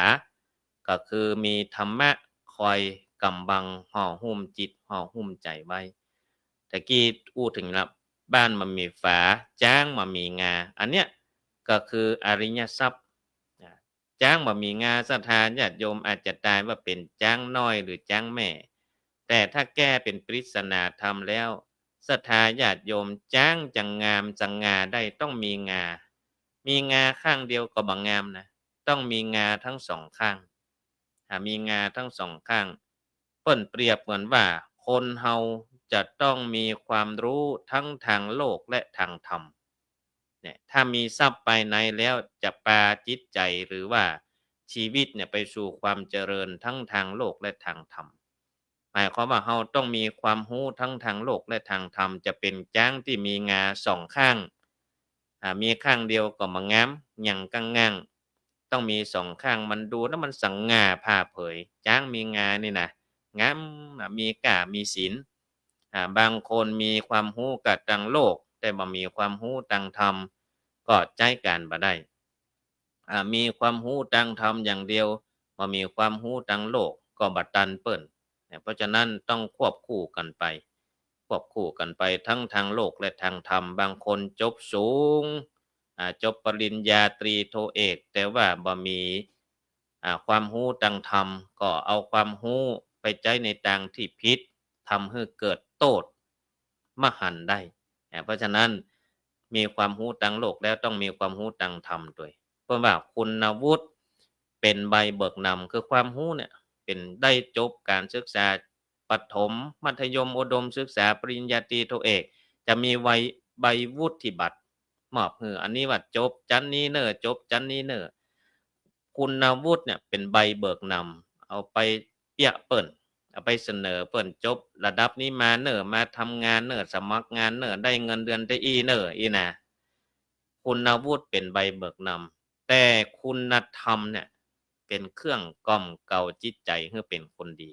ก็คือมีธรรมะคอยก๋ำบังห่อหุ้มจิตห่อหุ้มใจ๋ไว้ ตะกี้อู้เถิงละ บ้านบ่มีฝา จ๊างบ่มีงา อันเนี้ยก็คืออริยทรัพย์ นะ จ๊างบ่มีงา ศรัทธาญาติโยมอาจจะตายว่าเป๋นจ๊างน้อยหรือจ๊างแม่ แต่ถ้าแก้เป๋นปริศนาธรรมแล้ว ศรัทธาญาติโยม จ๊างจะงามสง่าได้ต้องมีงา มีงาข้างเดียวก็บ่งามนะ ต้องมีงาทั้งสองข้าง อ่า มีงาทั้งสองข้าง เปิ้นเปรียบเหมือนว่าคนเฮาจะต้องมีความรู้ทั้งทางโลกและทางธรรม เนี่ย ถ้ามีทรัพย์ภายในแล้วจะปาจิตใจ๋หรือว่าชีวิตเนี่ยไปสู่ความเจริญทั้งทางโลกและทางธรรม หมายความว่าเฮาต้องมีความฮู้ทั้งทางโลกและทางธรรม จะเป๋นจ๊างตี้มีงาสองข้าง อ่า มีข้างเดียวก็บ่งาม หยั่งก้างง่าง ต้องมีสองข้าง มันดูแล้วมันสง่าผ่าเผย จ๊างมีงานี่นะ งาม อ่า มีก้ามีศีล อ่า บางคนมีความฮู้ก้าตางโลก แต่บ่มีความฮู้ตางธรรม ก็ใจ๊ก๋านบ่ได้ อ่า มีความฮู้ตางธรรมอย่างเดียว บ่มีความฮู้ตางโลก ก็บ่ตันเปิ้น เนี่ย เพราะฉะนั้นต้องควบคู่กั๋นไป ควบคู่กั๋นไปทั้งทางโลกและทางธรรม บางคนจบสูง อ่า จบปริญญาตรีโทเอก แต่ว่าบ่มี อ่า ความฮู้ตางธรรม ก็เอาความฮู้ไปใจ๊ในตางตี้ผิด ทำหื้อเกิดโต้ษมหันต์ได้ อ่า เพราะฉะนั้นมีความฮู้ตางโลกแล้วต้องมีความฮู้ตางธรรมตวย เปิ้นว่าคุณวุฒิเป๋นใบเบิกนำ คือความฮู้เนี่ยเป๋น ได้จบก๋านศึกษา ประถม มัธยม อุดมศึกษา ปริญญาตรี โทเอก จะมีใบ ใบวุฒิบัตรมอบหื้อ อันนี้ว่าจบชั้นนี้เน่อ จบชั้นนี้เน่อ คุณวุฒิเนี่ยเป๋นใบเบิกนำ เอาไปเปี้ยเปิ้น เอาไปเสนอเปิ้น จบระดับนี้มาเน่อ มาทำงานเน่อ สมัครงานเน่อ ได้เงินเดือนเต้าอี้เน่อ อี้นะ คุณวุฒิเป๋นใบเบิกนำ แต่คุณธรรมเนี่ยเป๋นเครื่องกล่อมเกลาจิตใจ๋หื้อเป๋นคนดี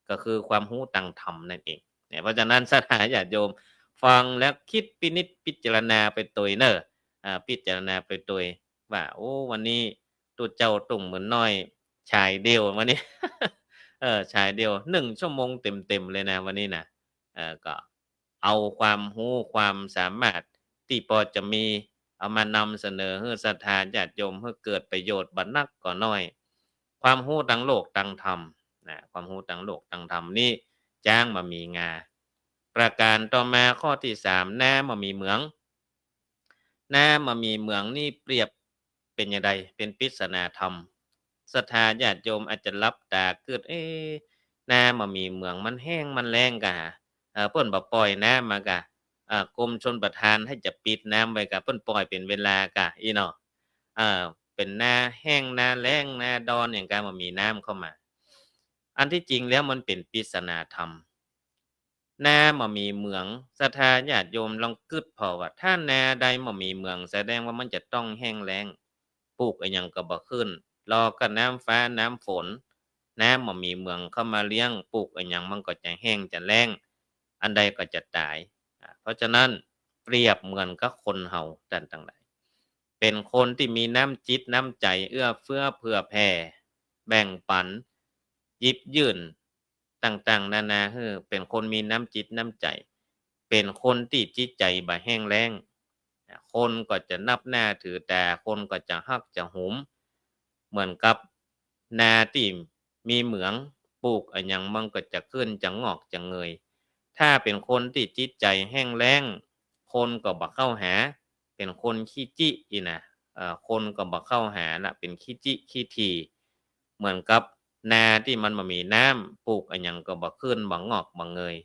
ก็คือความฮู้ตางธรรมนั่นเอง เนี่ย เพราะฉะนั้นศรัทธาญาติโยมฟังแล้วกึ๊ดพินิจพิจารณาไปตวยเน่อ อ่า พิจารณาไปตวยว่า โอ้ วันนี้ตุ๊เจ้าตุ้งหมื่นน้อย ฉายเดี่ยววันนี้ เออ ฉายเดี่ยว หนึ่งชั่วโมงเต็มๆ เลยนะวันนี้นะ เออ ก็ เอาความฮู้ความสามารถตี้ปอจะมี เอามานำเสนอหื้อศรัทธาญาติโยมหื้อเกิดประโยชน์บ่นักก็น้อย ความฮู้ตางโลกตางธรรมนะ ความฮู้ตางโลกตางธรรมนี้จ๊างบ่มีงา ประก๋านต่อมาข้อตี้สาม นาบ่มีเหมือง นาบ่มีเหมืองนี่เปรียบ เป๋นจาใด เป๋นปริศนาธรรม ศรัทธาญาติโยมอาจจะหลับต๋ากึ๊ด เอ๊ะ นาบ่มีเหมือง มันแห้งมันแล้งกาหา เอ่อ เปิ้นบ่ป่อยน้ำมากะ เอ่อ กรมชลประทานหื้อจะปิดน้ำไว้กะ เปิ้นป่อยเป๋นเวลากะ อี้เนาะ เอ่อ เป๋นนาแห้ง นาแล้ง นาดอนอย่างกะ บ่มีน้ำเข้ามา อันตี้จริงแล้วมันเป๋นปริศนาธรรม นาบ่มีเหมือง ศรัทธาญาติโยมลองกึ๊ดผ่อว่า ถ้านาใดบ่มีเหมือง แสดงว่ามันจะต้องแห้งแล้ง ปลูกอะหยังก็บ่ขึ้น รอก้าน้ำฟ้าน้ำฝน น้ำบ่มีเหมืองเข้ามาเลี้ยง ปลูกอะหยังมันก็จะแห้งจะแล้ง อันใดก็จะต๋าย อ่า เพราะฉะนั้นเปรียบเหมือนกับคนเฮาต้านตังหลาย เป๋นคนตี้มีน้ำจิตน้ำใจ๋เอื้อเฟื้อเผื่อแผ่ แบ่งปั๋น หยิบยื่น ต่างๆ นานา หื้อเป๋นคนมีน้ำจิตน้ำใจ๋ เป๋นคนตี้จิตใจ๋บ่แห้งแล้ง คนก็จะนับหน้าถือต๋า คนก็จะฮักจะหุม เหมือนกับนาตี้มีเหมือง ปลูกอะหยังมันก็จะขึ้นจะงอกจะเงย ถ้าเป๋นคนตี้จิตใจ๋แห้งแล้ง คนก็บ่เข้าหา เป๋นคนขี้จิอี้นะ เอ่อ คนก็บ่เข้าหาละ เป๋นขี้จิขี้ถี่ เหมือนกับนาตี้มันบ่มีน้ำ ปลูกอะหยังก็บ่ขึ้น บ่งอกบ่เงย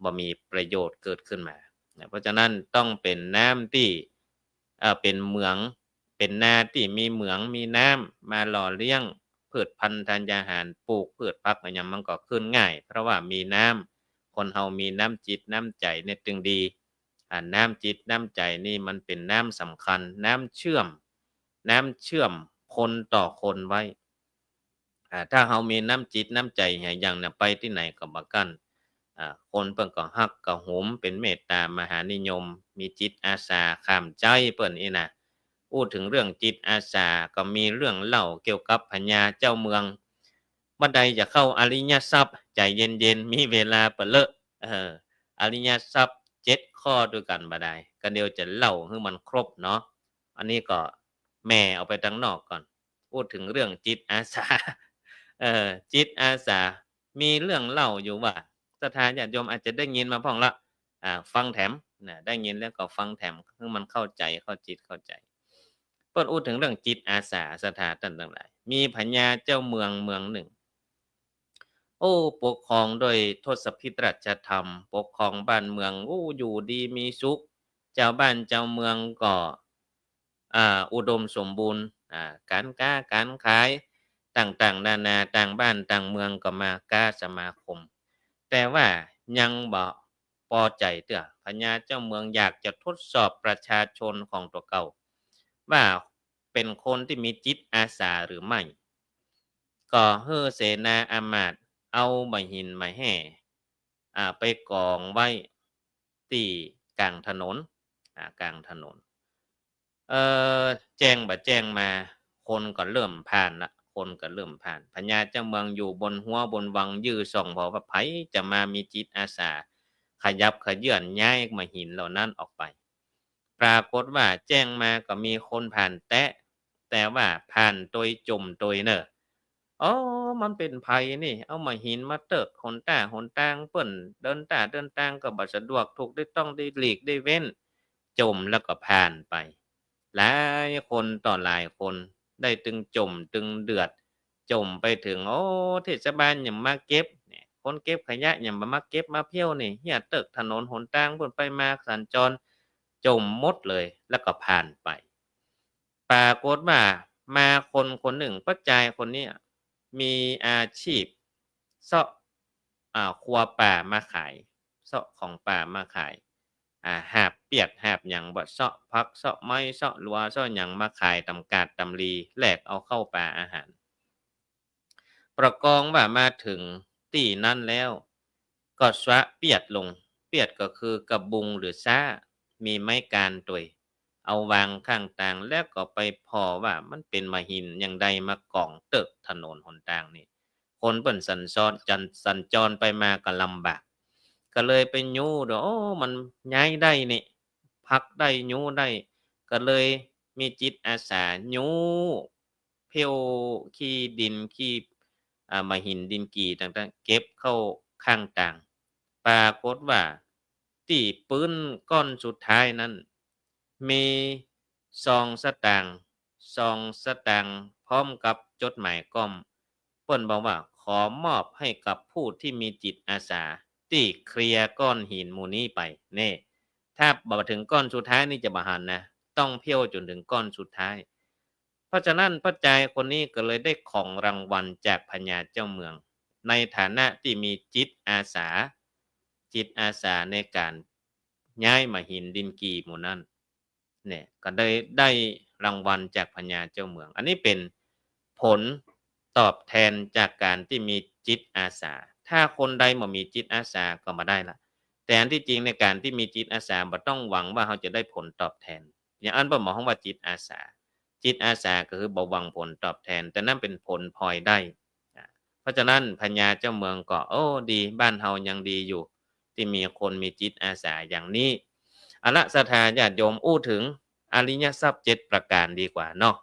บ่มีประโยชน์เกิดขึ้นมานะ เพราะฉะนั้นต้องเป๋นน้ำตี้ เอ่อ เป๋นเหมือง เป๋นนาตี้มีเหมืองมีน้ำมาหล่อเลี้ยง พืชพันธุ์ธัญญาหาร ปลูกพืชผักอะหยังมันก็ขึ้นง่าย เพราะว่ามีน้ำ คนเฮามีน้ำจิตน้ำใจ๋เนี่ยจึงดี อ่า น้ำจิตน้ำใจ๋นี่มันเป๋นน้ำสำคัญ น้ำเชื่อม น้ำเชื่อมคนต่อคนไว้ อ่า ถ้าเฮามีน้ำจิตน้ำใจ๋หยังเนี่ย ไปตี้ไหนก็บ่กั้น อ่า คนเปิ้นก็ฮักก็หุม เป๋นเมตตามหานิยม มีจิตอาสาข้ามใจ๊เปิ้นอี้นะ อู้เถิงเรื่องจิตอาสาก็มีเรื่องเล่าเกี่ยวกับพญาเจ้าเมือง บ่ได้จะเข้าอริยทรัพย์ ใจ๋เย็นๆ มีเวลาปะเลอะ เออ อริยทรัพย์เจ็ดข้อตวยกั๋นบ่ได้ ก็เดี๋ยวจะเล่าหื้อมันครบเนาะ อันนี้ก็แหม่ออกไปตังนอกก่อน อู้เถิงเรื่องจิตอาสา เออ จิตอาสา มีเรื่องเล่าอยู่ว่า ศรัทธาญาติโยมอาจจะได้ยินมาพ่องละ อ่า ฟังแถมนะ ได้ยินแล้วก็ฟังแถม หื้อมันเข้าใจ๋ เข้าจิตเข้าใจ๋ เปิ้นอู้เถิงเรื่องจิตอาสา ศรัทธาต้านตังหลาย มีพญาเจ้าเมืองเมืองนึ่ง โอ้ ปกครองโดยทศพิธราชธรรม ปกครองบ้านเมือง โอ้ อยู่ดีมีสุข จาวบ้านจาวเมืองก็ อ่า อุดมสมบูรณ์ อ่า ก๋านก๊าก๋านขาย ต่างๆ นานา ต่างบ้านต่างเมืองก็มาก๊าสมาคม แต่ว่ายังบ่ปอใจ๋เตื้อ พญาเจ้าเมืองอยากจะทดสอบประชาชนของตั๋วเก่า ว่าเป๋นคนตี้มีจิตอาสาหรือไม่ ก็หื้อเสนาอามาตย์เอาบ่าหินบ่าแฮ่ อ่า ไปก๋องไว้ตี้ก๋างถนน อ่า ก๋างถนน เอ่อ แจ้งบ่าแจ้งมา คนก็เริ่มผ่านละ คนก็เริ่มผ่าน พญาเจ้าเมืองอยู่บนฮั้วบนวัง ยื้อส่องผ่อว่าใผจะมามีจิตอาสา ขยับเขยื้อนย้ายบ่าหินเหล่านั้นออกไป ปรากฏว่าแจ้งมาก็มีคนผ่านแต๊ แต่ว่าผ่านตวยจ่มตวยเน่อ อ๋อ มันเป๋นใผนี่ เอาบ่าหินมาเติ๊กหนต้าหนตางเปิ้น เดินต้าเดินตางก็บ่สะดวก ถูกได้ต้องได้หลีกได้เว้น จ่มแล้วก็ผ่านไป หลายคนต่อหลายคน ได้ตึงจ่มตึงเดือด จ่มไปเถิง โอ้ เทศบาลยังบ่มาเก็บเนี่ย คนเก็บขยะยังบ่มาเก็บมาเผี้ยวนี่ เฮี้ยเติ๊กถนนหนตางเปิ้นไปมาสัญจร จ่มหมดเลย แล้วก็ผ่านไป ปรากฏว่ามาคนคนนึ่ง ป้อจายคนเนี้ย มีอาชีพเซาะ อ่า ครัวป่ามาขาย เซาะของป่ามาขาย อ่า หาบเปียดหาบหยังบ่ เซาะผักเซาะไม้เซาะหลัวเซาะหยังมาขายต๋ามกาดต๋ามลี แลกเอาข้าวป๋าอาหาร ประกองว่ามาเถิงตี้นั้นแล้ว ก็สวะเปียดลง เปียดก็คือกระบุงหรือซ้า มีไม้กานตวย เอาวางข้างตาง แล้วก็ไปผ่อว่ามันเป๋นบ่าหินอย่างใดมาก๋องเติ๊กถนนหนตางนี่ คนเปิ้นสัญจร สัญ สัญจรไปมาก็ลำบาก ก็เลยไปยู้ดู โอ้ มันย้ายได้นี่ พักได้ ยู้ได้ ก็เลยมีจิตอาสายู้ เผี้ยวขี้ดินขี้ อ่า บ่าหินดินกี่ต่างๆ เก็บเข้าข้างตาง ปรากฏว่าตี้ปื๊นก้อนสุดท้ายนั้น มีซองสตางค์ ซองสตางค์พร้อมกับจดหมายก้อม เปิ้นบอกว่าขอมอบให้กับผู้ที่มีจิตอาสา ตี้เคลียร์ก้อนหินหมู่นี้ไป เน่ ถ้าบ่เถิงก้อนสุดท้ายนี่จะบ่หันนะ ต้องเผี้ยวจ๋นเถิงก้อนสุดท้าย เพราะฉะนั้นป้อจายคนนี้ก็เลยได้ของรางวัลจากพญาเจ้าเมือง ในฐานะตี้มีจิตอาสา จิตอาสาในก๋านย้ายหมาหินดินกี่หมู่นั้น เนี่ย ก็ได้ ได้รางวัลจากพญาเจ้าเมือง อันนี้เป๋นผลตอบแทนจากก๋านตี้มีจิตอาสา ถ้าคนใดบ่มีจิตอาสาก็บ่ได้ละ แต่อันตี้จริงในก๋านตี้มีจิตอาสาบ่ต้องหวังว่าเฮาจะได้ผลตอบแทน อย่างอั้นเปิ้นบ่ฮ้องว่าจิตอาสา จิตอาสาก็คือบ่หวังผลตอบแทน แต่นั้นเป๋นผลพลอยได้ อ่า เพราะฉะนั้นพญาเจ้าเมืองก็ โอ้ ดี บ้านเฮายังดีอยู่ ตี้มีคนมีจิตอาสาอย่างนี้ เอาละ ศรัทธาญาติโยม อู้เถิงอริยทรัพย์เจ็ดประก๋านดีกว่าเนาะ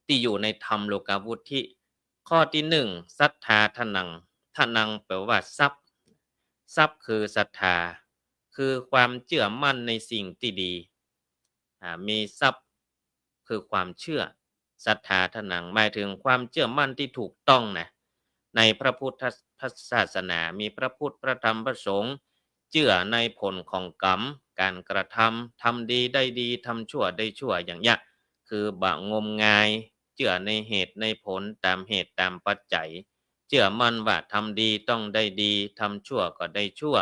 ตี้อยู่ในธรรมโลกุตตรวุฒิ ข้อตี้หนึ่ง ศรัทธาทนัง ทนังแปลว่าทรัพย์ ทรัพย์คือศรัทธา คือความเจื้อมั่นในสิ่งตี้ดี อ่า มีทรัพย์คือความเชื่อ ศรัทธาทนัง หมายเถิงความเจื้อมั่นตี้ถูกต้องนะ ในพระพุทธศาสนา มีพระพุทธ พระธรรม พระสงฆ์ เจื้อในผลของกรรม ก๋านกระทำ ทำดีได้ดี ทำชั่วได้ชั่ว อย่างเนี้ย คือบ่งมงาย เจื้อในเหตุในผล ต๋ามเหตุต๋ามปัจจัย เจื้อมั่นว่าทำดีต้องได้ดี ทำชั่วก็ได้ชั่ว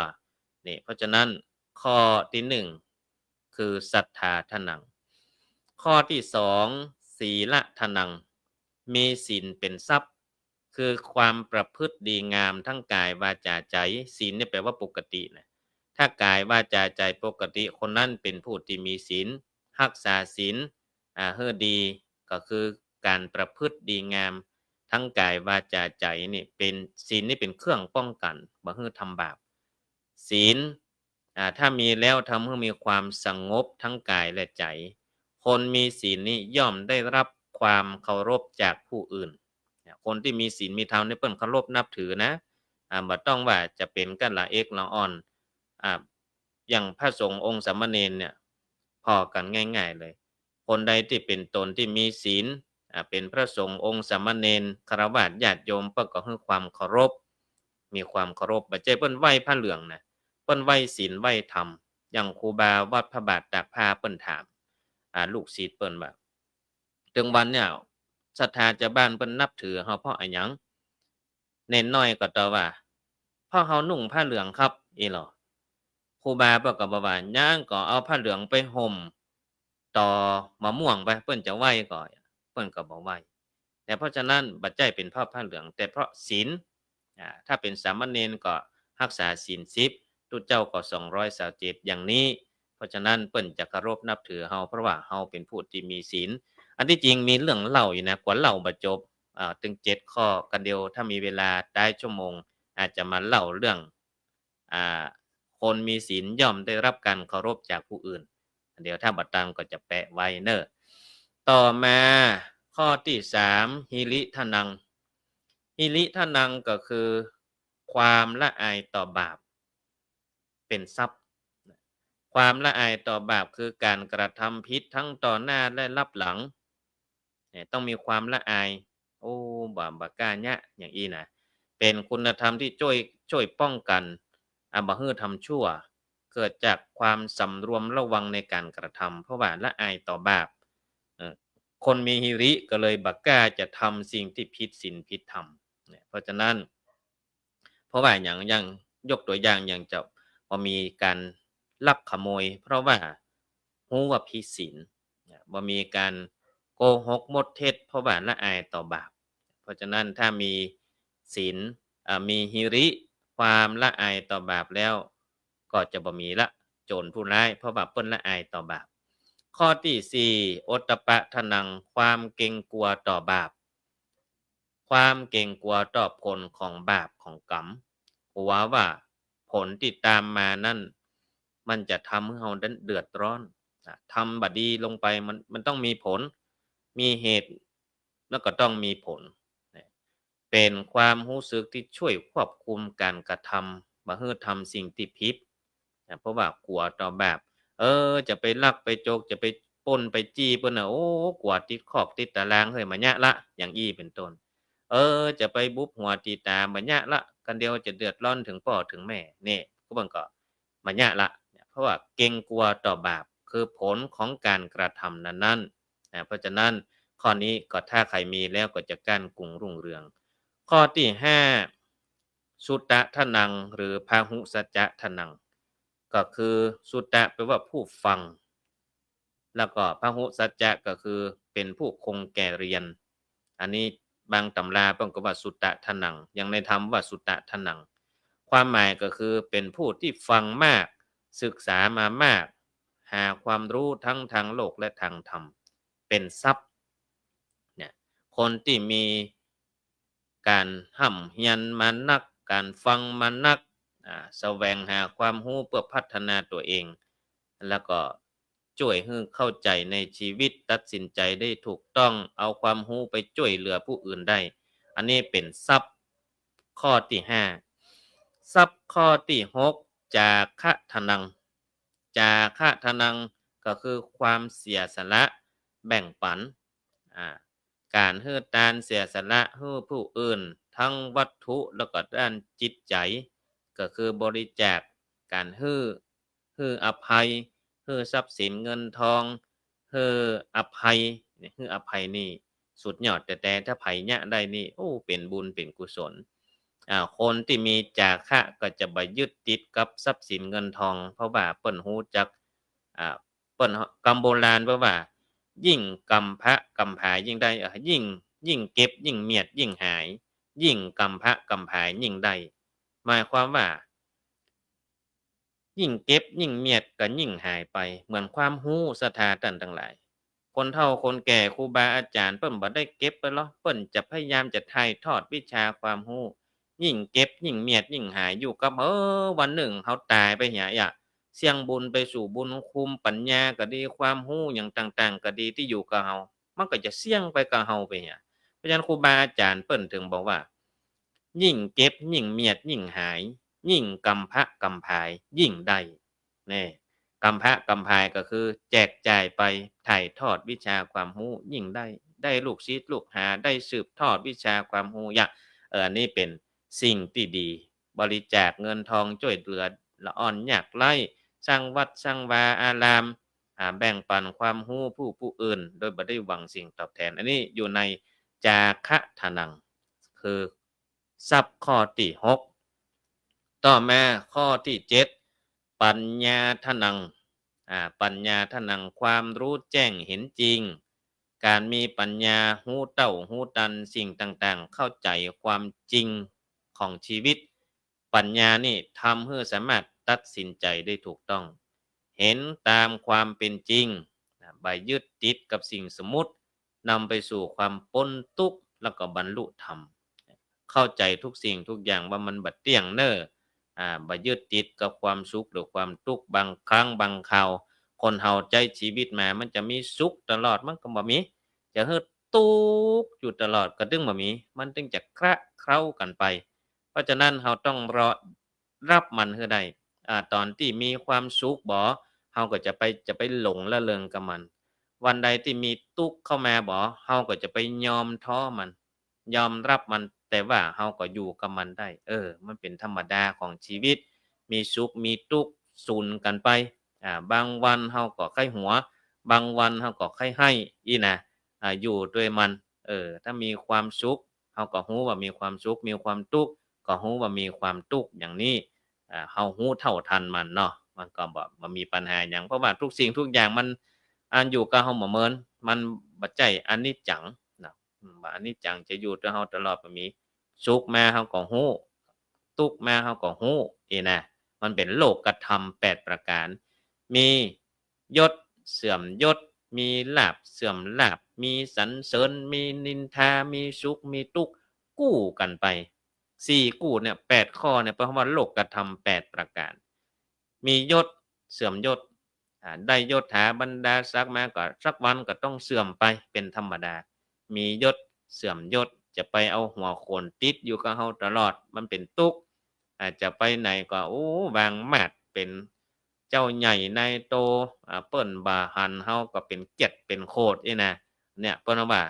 นี่ เพราะฉะนั้นข้อตี้หนึ่ง คือศรัทธาทนัง ข้อตี้สอง ศีลทนัง มีศีลเป๋นทรัพย์ คือความประพฤติดีงามทั้งก๋าย วาจา ใจ๋ ศีลเนี่ยแปลว่าปกตินะ ถ้าก๋าย วาจา ใจ๋ปกติ คนนั้นเป๋นผู้ตี้มีศีล ฮักษาศีล อ่า หื้อดี ก็คือก๋านประพฤติดีงามทั้งก๋าย วาจา ใจ๋นี่เป๋น ศีลนี่เป๋นเครื่องป้องกั๋น บ่หื้อทำบาป ศีล อ่า ถ้ามีแล้วทำหื้อมีความสงบทั้งก๋ายและใจ๋ คนมีศีลนี้ย่อมได้รับความเคารพจากผู้อื่น เนี่ย คนตี้มีศีลมีธรรมนี่เปิ้นเคารพนับถือนะ อ่า บ่ต้องว่าจะเป๋นก้าละเอกละอ่อน อ่า อย่างพระสงฆ์องค์สามเณรเนี่ย ผ่อกั๋นง่ายๆ เลย คนใดตี้เป๋นต๋นตี้มีศีล อ่า เป๋นพระสงฆ์องค์สามเณร ฆราวาสญาติโยม เปิ้นก็หื้อความเคารพ มีความเคารพ บ่ใจ้เปิ้นไหว้ผ้าเหลืองนะ เปิ้นไหว้ศีลไหว้ธรรม อย่างครูบาวัดพระบาทตากผ้าเปิ้นถาม อ่า ลูกศิษย์เปิ้นว่า เถิงวันเนี่ย ศรัทธาจาวบ้านเปิ้นนับถือเฮาเพราะอะหยัง เณรน้อยก็ตอบว่า เพราะเฮานุ่งผ้าเหลืองครับ อี้หลอ ครูบาเปิ้นก็บอกว่า ยังก็เอาผ้าเหลืองไปห่มต่อมะม่วงไป เปิ้นจะไหว้ก่อ เปิ้นก็บ่ไหว้ แต่เพราะฉะนั้นบ่ใจ้เป๋นเพราะผ้าเหลือง แต่เพราะศีล อ่า ถ้าเป๋นสามเณรก็ฮักษาศีลสิบ ตุ๊เจ้าก็สองร้อยซาวเจ็ด อย่างนี้ เพราะฉะนั้นเปิ้นจะเคารพนับถือเฮา เพราะว่าเฮาเป๋นผู้ตี้มีศีล อันตี้จริงมีเรื่องเล่าอยู่นะ กว่าเล่าบ่จบ อ่า ตึงเจ็ดข้อ กั๋นเดียว ถ้ามีเวลาต๊ายชั่วโมง อาจจะมาเล่าเรื่อง อ่า คนมีศีลย่อมได้รับการเคารพจากผู้อื่น เดี๋ยวถ้าบ่ตังก็จะแปะไว้เน่อ ต่อมาข้อตี้สาม หิริทนัง หิริทนังก็คือความละอายต่อบาป เป๋นทรัพย์ ความละอายต่อบาปคือการกระทำผิดทั้งต่อหน้าและลับหลัง เนี่ย ต้องมีความละอาย โอ้ บ่ บ่กล้าเยียะ อย่างอี้นะ เป๋นคุณธรรมตี้จ้วย จ้วยป้องกั๋น อ่ะ บ่หื้อทำชั่ว เกิดจากความสำรวมระวังในการกระทำ เพราะว่าละอายต่อบาป เอ่อ คนมีหิริก็เลยบ่กล้าจะทำสิ่งตี้ผิดศีลผิดธรรม เนี่ย เพราะฉะนั้น เพราะว่าอย่าง อย่าง ยกตั๋วอย่าง อย่างเจ้า บ่มีการลักขโมย เพราะว่าฮู้ว่าผิดศีล เนี่ย บ่มีการโกหกมดเท็จ เพราะว่าละอายต่อบาป เพราะฉะนั้นถ้ามีศีล อ่า มีหิริ ความละอายต่อบาปแล้ว ก็จะบ่มีละโจรผู้ร้าย เพราะว่าเปิ้นละอายต่อบาป ข้อตี้สี่ โอตตัปปะทนัง ความเกรงกลัวต่อบาป ความเกรงกลัวต่อผลของบาปของกรรม กลัวว่าผลตี้ตามมานั้น มันจะทำหื้อเฮานั้นเดือดร้อน อ่ะ ทำบ่ดีลงไป มัน มันต้องมีผล มีเหตุ แล้วก็ต้องมีผล เนี่ย เป๋นความฮู้สึกตี้จ้วยควบคุมการกระทำ บ่หื้อทำสิ่งตี้ผิด นะ เพราะว่ากลัวต่อบาป เออ จะไปลักไปโจก จะไปปล้นไปจี้เปิ้นน่ะ โอ้ กลัวติดคอกติดตาราง เฮ้ย บ่เยียะละ อย่างอี้เป๋นต้น เออ จะไปบุบหัวตี๋ต๋าบ่เยียะละ กั๋นเดียวจะเดือดร้อนเถิงป้อเถิงแม่ นี่ ก็มันก็บ่เยียะละ เพราะว่าเกรงกลัวต่อบาป คือผลของก๋านกระทำนั้นๆ นะ เพราะฉะนั้นข้อนี้ก็ถ้าใผมีแล้วก็จะก้านกุงรุ่งเรือง ข้อตี้ห้า สุตะทะนัง หรือพหุสัจจะทะนัง ก็คือสุตะแปลว่าผู้ฟัง แล้วก็พหุสัจจะก็คือเป๋นผู้คงแก่เรียน อันนี้บางต๋ำราเปิ้นก็ว่าสุตะทะนัง อย่างในธรรมว่าสุตะทะนัง ความหมายก็คือเป๋นผู้ตี้ฟังมาก ศึกษามามาก หาความรู้ทั้งตางโลกและตางธรรม เป๋นทรัพย์ เนี่ย คนตี้มี ก๋านฮ่ำเฮียนมานัก ก๋านฟังมานัก อ่า แสวงหาความฮู้เปื้อพัฒนาตั๋วเอง แล้วก็จ้วยหื้อเข้าใจ๋ในจีวิต ตัดสินใจ๋ได้ถูกต้อง เอาความฮู้ไปจ้วยเหลือผู้อื่นได้ อันนี้เป๋นทรัพย์ข้อตี้ห้า ทรัพย์ข้อตี้หก จาคะทะนัง จาคะทะนัง ก็คือความเสียสละแบ่งปัน อ่า ก๋านหื้อตานเสียสละหื้อผู้อื่น ตึงวัตถุแล้วก็ด้านจิตใจ๋ ก็คือบริจาค ก๋านหื้อ หื้ออภัย หื้อทรัพย์สินเงินทอง หื้ออภัย เนี่ย หื้ออภัยนี่สุดยอดแต๊ๆ ถ้าใผเยียะได้นี่ โอ้ เป๋นบุญเป๋นกุศล อ่า คนตี้มีจาคะก็จะบ่ยึดติดกับทรัพย์สินเงินทอง เพราะว่าเปิ้นฮู้จัก อ่า เปิ้น กำโบราณเปิ้นว่า ยิ่งกำพร้ากำพร้ายิ่งได้ เอ่อ ยิ่ง ยิ่งเก็บยิ่งเมียดยิ่งหาย ยิ่งกำพร้ากำพร้ายิ่งได้ หมายความว่า ยิ่งเก็บยิ่งเมียดก็ยิ่งหายไป เหมือนความฮู้ ศรัทธาต้านตังหลาย คนเฒ่าคนแก่ครูบาอาจ๋ารย์เปิ้นบ่ได้เก็บไปหรอก เปิ้นจะพยายามจะถ่ายทอดวิชาความฮู้ ยิ่งเก็บยิ่งเมียดยิ่งหาย อยู่กับ เออ วันนึ่งเฮาต๋ายไปเหีย เสี้ยงบุญไปสู่บุญคุณ ปัญญาก็ดี ความฮู้หยังต่างๆ ก็ดีตี้อยู่กับเฮา มันก็จะเสี้ยงไปกับเฮาไปเหีย เพราะฉะนั้นครูบาอาจ๋ารย์เปิ้นเถิงบอกว่า ยิ่งเก็บยิ่งเมียดยิ่งหาย ยิ่งกำพร้ากำพร้ายิ่งได้ นี่ กำพร้ากำพร้าก็คือแจกจ่ายไป ถ่ายทอดวิชาความฮู้ยิ่งได้ ได้ลูกศิษย์ลูกหา ได้สืบทอดวิชาความฮู้ เออ อันนี้เป๋นสิ่งตี้ดี บริจาคเงินทองจ้วยเหลือละอ่อนยากไร้ สร้างวัดสร้างวาอาราม อ่า แบ่งปันความฮู้ผู้ ผู้อื่น โดยบ่ได้หวังสิ่งตอบแทน อันนี้อยู่ในจาคะทะนัง คือ ทรัพย์ข้อตี้หก ต่อมาข้อตี้เจ็ด ปัญญาทะนัง อ่า ปัญญาทะนัง ความรู้แจ้งเห็นจริง ก๋านมีปัญญาฮู้เต้าฮู้ตันสิ่งต่างๆ เข้าใจ๋ความจริงของจีวิต ปัญญานี่ทำหื้อสามารถตัดสินใจ๋ได้ถูกต้อง เห็นต๋ามความเป๋นจริง นะ บ่ยึดติดกับสิ่งสมมุติ นำไปสู่ความป๊นตุ๊กข์ แล้วก็บรรลุธรรม เข้าใจ๋ทุกสิ่งทุกอย่างว่ามันบ่เตี้ยงเน่อ อ่า บ่ยึดติดกับความสุขหรือความตุ๊กข์ บางครั้งบางคราว คนเฮาใจ๊จีวิตมา มันจะมีสุขตลอดมันก็บ่มี จะหื้อตุ๊กข์อยู่ตลอดก็ตึงบ่มี มันตึงจะคละเคล้ากั๋นไป เพราะฉะนั้นเฮาต้องรอ ฮับมันหื้อได้ อ่า ต๋อนตี้มีความสุขบ่ เฮาก็จะไป จะไปหลงละเริงกับมัน วันใดตี้มีตุ๊กข์เข้ามาบ่ เฮาก็จะไปยอมท้อมัน ยอมฮับมัน แต่ว่าเฮาก็อยู่กับมันได้ เออ มันเป๋นธรรมดาของจีวิต มีสุขมีตุ๊กข์สุนกั๋นไป อ่า บางวันเฮาก็ใค่หัว บางวันเฮาก็ใค่ไห้ อี้นะ อ่า อยู่ตวยมัน เออ ถ้ามีความสุข เฮาก็ฮู้ว่ามีความสุข มีความตุ๊กข์ ก็ฮู้ว่ามีความตุ๊กข์ อย่างนี้ อ่า เฮาฮู้เต้าตันมันเนาะ มันก็บ่ บ่มีปัญหาหยัง เพราะว่าทุกสิ่งทุกอย่างมัน อันอยู่กับเฮาบ่เหมิน มันบ่ใจ้อนิจจังนะ อืม บ่อนิจจังจะอยู่ตวยเฮาตลอด บ่มี สุขมาเฮาก็ฮู้ ตุ๊กข์มาเฮาก็ฮู้ อี้นะ มันเป๋นโลกธรรมแปดประก๋าน มี ยศเสื่อมยศ มีลาภเสื่อมลาภ มีสรรเสริญ มีนินทา มีสุข มีตุ๊กข์ กู้กั๋นไป สี่กู้เนี่ย แปดข้อเนี่ย เปิ้นว่าโลกธรรมแปดประก๋าน มียศเสื่อมยศ อ่า ได้ยศถาบรรดาศักดิ์มาก็สักวันก็ต้องเสื่อมไปเป๋นธรรมดา มียศเสื่อมยศ จะไปเอาหัวโขนติดอยู่กับเฮาตลอด มันเป๋นตุ๊กข์ อ่า จะไปไหนก็ โอ้ วางมาดเป๋น เจ้าใหญ่นายโต อ่า เปิ้นบ่หันเฮาก็เป๋นเกียรติเป๋นโขดอี้นะ เนี่ย เปิ้นว่า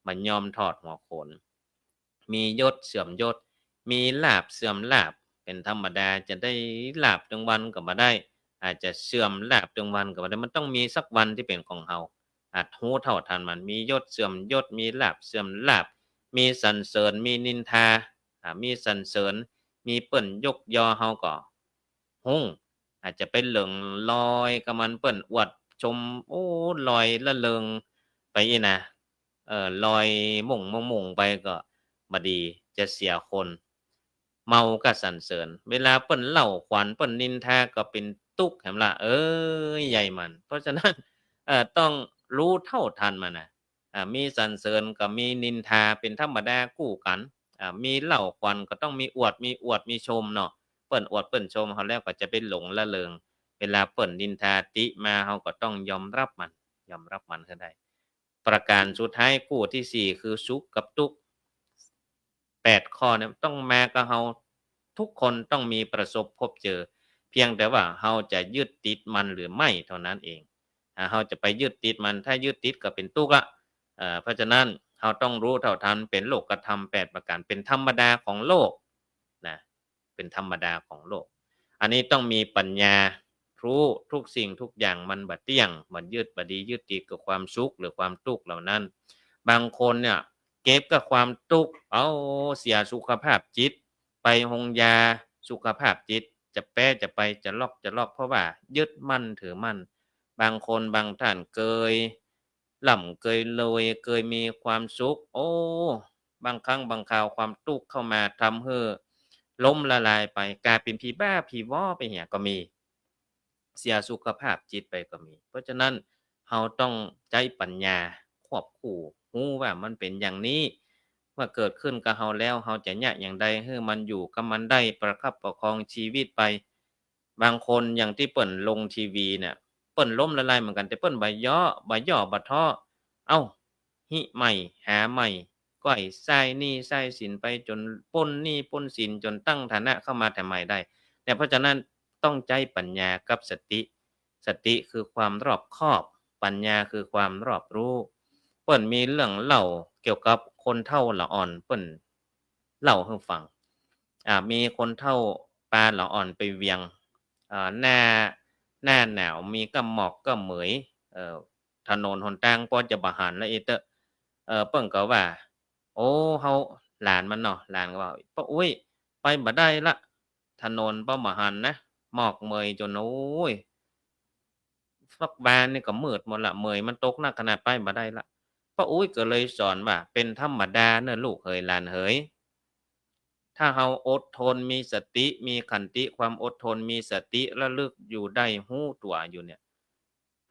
บ่ยอมถอดหัวโขน มียศเสื่อมยศ มีลาภเสื่อมลาภ เป๋นธรรมดา จะได้ลาภตึงวันก็บ่ได้ อาจจะเสื่อมลาภตึงวันก็บ่ได้ มันต้องมีสักวันตี้เป๋นของเฮา อาจฮู้เท่าทันมัน มียศเสื่อมยศ มีลาภเสื่อมลาภ มีสรรเสริญ มีนินทา อ่า มีสรรเสริญ มีเปิ้นยกยอเฮาก็ฮุ้ง อาจจะไปหลงลอยกับมัน เปิ้นอวดชม โอ้ ลอยละเริงไปอี้นะ เออ ลอยมุ่งมุ่งมุ่งไปก็บ่ดี จะเสียคน เมากับสรรเสริญ เวลาเปิ้นเล่าขวัญ เปิ้นนินทาก็เป๋นตุ๊กแหมละ เออ ใหญ่มัน เพราะฉะนั้น เอ่อ ต้องฮู้เท่าทันมันนะ อ่า มีสรรเสริญก็มีนินทา เป๋นธรรมดากู้กั๋น อ่า มีเล่าขวัญก็ต้องมีอวด มีอวด มีชมเนาะ เปิ้นอวดเปิ้นชมเฮาแล้วก็จะไปหลงละเริง เวลาเปิ้นนินทาติมา เฮาก็ต้องยอมรับมัน ยอมรับมันหื้อได้ ประก๋านสุดท้าย กู้ตี้สี่ คือสุขกับตุ๊กข์ แปดข้อเนี่ยต้องมากับเฮา ทุกคนต้องมีประสบพบเจอ เพียงแต่ว่าเฮาจะยึดติดมันหรือไม่เท่านั้นเอง ถ้าเฮาจะไปยึดติดมัน ถ้ายึดติดก็เป๋นตุ๊กข์ละ เอ่อ เพราะฉะนั้นเฮาต้องฮู้เท่าทัน เป๋นโลกธรรมแปดประก๋าน เป๋นธรรมดาของโลกนะ เป๋นธรรมดาของโลก อันนี้ต้องมีปัญญา ฮู้ทุกสิ่งทุกอย่างมันบ่เตี้ยง มันยึดบ่ดี ยึดติดกับความสุขหรือความตุ๊กข์เหล่านั้น บางคนเนี่ยเก็บกับความตุ๊กข์ เอา เสียสุขภาพจิต ไปโฮงยาสุขภาพจิต จะแป๊จะไป จะลอกจะลอก เพราะว่ายึดมั่นถือมั่น บางคนบางท่านเกยร่ำเกยรวย เกยมีความสุข โอ้ บางครั้งบางคราวความตุ๊กข์เข้ามาทำหื้อล้มละลายไป ก๋ายเป๋นผีบ้าผีวอไปเหียก็มี เสียสุขภาพจิตไปก็มี เพราะฉะนั้นเฮาต้องใจ๊ปัญญาควบคู่ ฮู้ว่ามันเป๋นอย่างนี้ เมื่อเกิดขึ้นกับเฮาแล้ว เฮาจะเยียะอย่างใดหื้อมันอยู่กับมันได้ ประคับประคองชีวิตไป บางคนอย่างตี้เปิ้นลงทีวีเนี่ย เปิ้นล้มละลายเหมือนกั๋น แต่เปิ้นบ่เยาะ บ่ย่อ บ่ท้อ เอ้า ฮิใหม่ หาใหม่ ก้อยใจ๊หนี้ใจ๊สินไปจ๋นป๊นหนี้ป๊นสิน จ๋นตั้งฐานะเข้ามาแถมใหม่ได้ เนี่ย เพราะฉะนั้นต้องใจ๊ปัญญากับสติ สติคือความรอบคอบ ปัญญาคือความรอบฮู้ เปิ้นมีเรื่องเล่าเกี่ยวกับคนเฒ่าละอ่อน เปิ้นเล่าหื้อฟัง อ่า มีคนเฒ่าปาละอ่อนไปเวียง อ่า หน้า หน้าหนาวมีก้าหมอกก้าเหมย เอ่อ ถนนหนตางปอจะบ่หันละอี้เต๊อะ เอ่อ เปิ้นก็ว่า โอ้ เฮา หลานมันเนาะ หลานก็ว่า ป้ออุ๊ย ไปบ่ได้ละ ถนนปอบ่หันนะ หมอกเหมยจ๋น โอ้ย สักวานนี่ก็มืดหมดละ เหมยมันตกนักขนาด ไปบ่ได้ละ ป้ออุ๊ยก็เลยสอนว่า เป๋นธรรมดาเน่อลูกเหยหลานเหย ถ้าเฮาอดทน มีสติ มีขันติ ความอดทน มีสติระลึกอยู่ได้ ฮู้ตั๋วอยู่เนี่ย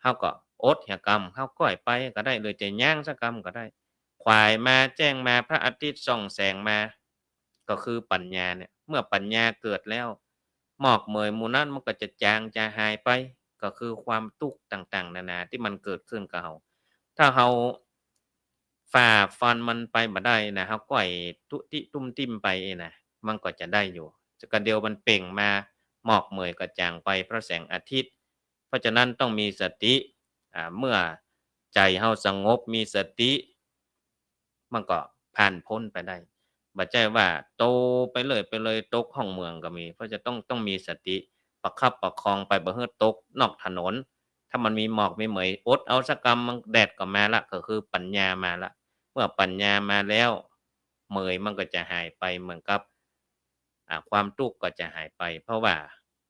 เฮาก็อดเหียกำ เฮาก้อยไปก็ได้ หรือจะย่างสักกำก็ได้ ขวายมาแจ้งมา พระอาทิตย์ส่องแสงมา ก็คือปัญญาเนี่ย เมื่อปัญญาเกิดแล้ว หมอกเหมยหมู่นั้นมันก็จะจางจะหายไป ก็คือความตุ๊กข์ต่างๆ นานาตี้มันเกิดขึ้นกับเฮา ถ้าเฮาฝ่าฟันมันไปบ่ได้นะ เฮาก้อยตุ๊ตี้ตุ้มติ้มไปเองนะ มันก็จะได้อยู่ จะกะเดียวมันเปล่งมา หมอกเหมยก็จางไปเพราะแสงอาทิตย์ เพราะฉะนั้นต้องมีสติ อ่า เมื่อใจ๋เฮาสงบ มีสติ มันก็ผ่านป๊นไปได้ บ่ใจ้ว่าโตไปเรื่อยไปเลย ตกฮ่องเหมืองก็มี เพราะจะต้อง ต้องมีสติ ประคับประคองไป บ่หื้อตกนอกถนน ถ้ามันมีหมอกมีเหมย อดเอาสักกำ มันแดดก็มาละ ก็คือปัญญามาละ เมื่อปัญญามาแล้ว เหมยมันก็จะหายไป เหมือนกับ อ่า ความตุ๊กข์ก็จะหายไป เพราะว่า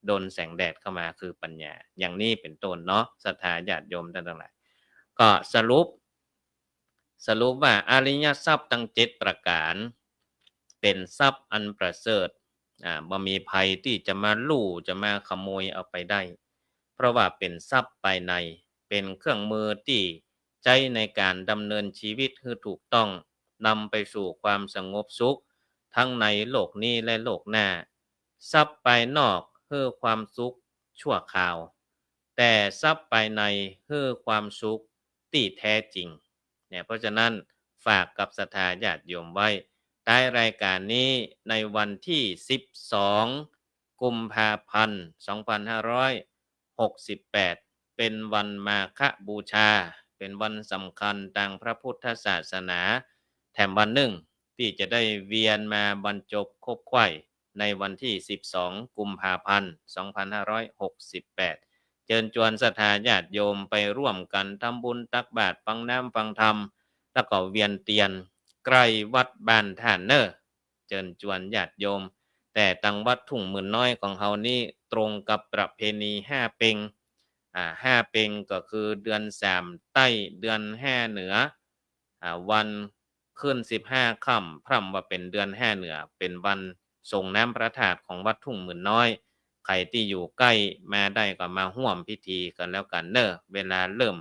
โดนแสงแดดเข้ามา คือปัญญา อย่างนี้เป๋นต้นเนาะ ศรัทธาญาติโยมต้านตังหลาย ก็สรุป สรุปว่าอริยทรัพย์ตังเจ็ดประก๋าน เป๋นทรัพย์อันประเสริฐ อ่า บ่มีใผตี้จะมาลู่ จะมาขโมยเอาไปได้ เพราะว่าเป๋นทรัพย์ภายใน เป๋นเครื่องมือตี้ใจ๊ในก๋านดำเนินชีวิตหื้อถูกต้อง นำไปสู่ความสงบสุข ทั้งในโลกนี้และโลกหน้า ทรัพย์ภายนอกหื้อความสุขชั่วคราว แต่ทรัพย์ภายในหื้อความสุขตี้แท้จริง เนี่ย เพราะฉะนั้นฝากกับศรัทธาญาติโยมไว้ ท้ายรายการนี้ในวันตี้สิบสอง กุมภาพันธ์ สองพันห้าร้อยหกสิบแปด เป๋นวันมาฆบูชา เป๋นวันสำคัญตางพระพุทธศาสนา แถมวันนึ่ง ตี้จะได้เวียนมาบรรจบคบไขว้ในวันตี้สิบสองกุมภาพันธ์สองพันห้าร้อยหกสิบแปด เจิญจวนศรัทธาญาติโยมไปร่วมกั๋นทำบุญตักบาตรฟังน้ำฟังธรรม แล้วก็เวียนเตียนใก้วัดบ้านต้านเน่อ เจิญจวนญาติโยม แต่ตังวัดทุ่งหมื่นน้อยของเฮานี้ตรงกับประเพณีห้าเป็ง อ่า ห้าเป็งก็คือเดือนสามใต้ เดือนห้าเหนือ อ่า วันขึ้นสิบห้าค่ำ พร่ำว่าเป๋นเดือนห้าเหนือ เป๋นวันสรงน้ำพระธาตุของวัดทุ่งหมื่นน้อย ใผตี้อยู่ใก้มาได้ก็มาฮ่วมพิธีกั๋นแล้วกั๋นเน่อ เวลาเริ่ม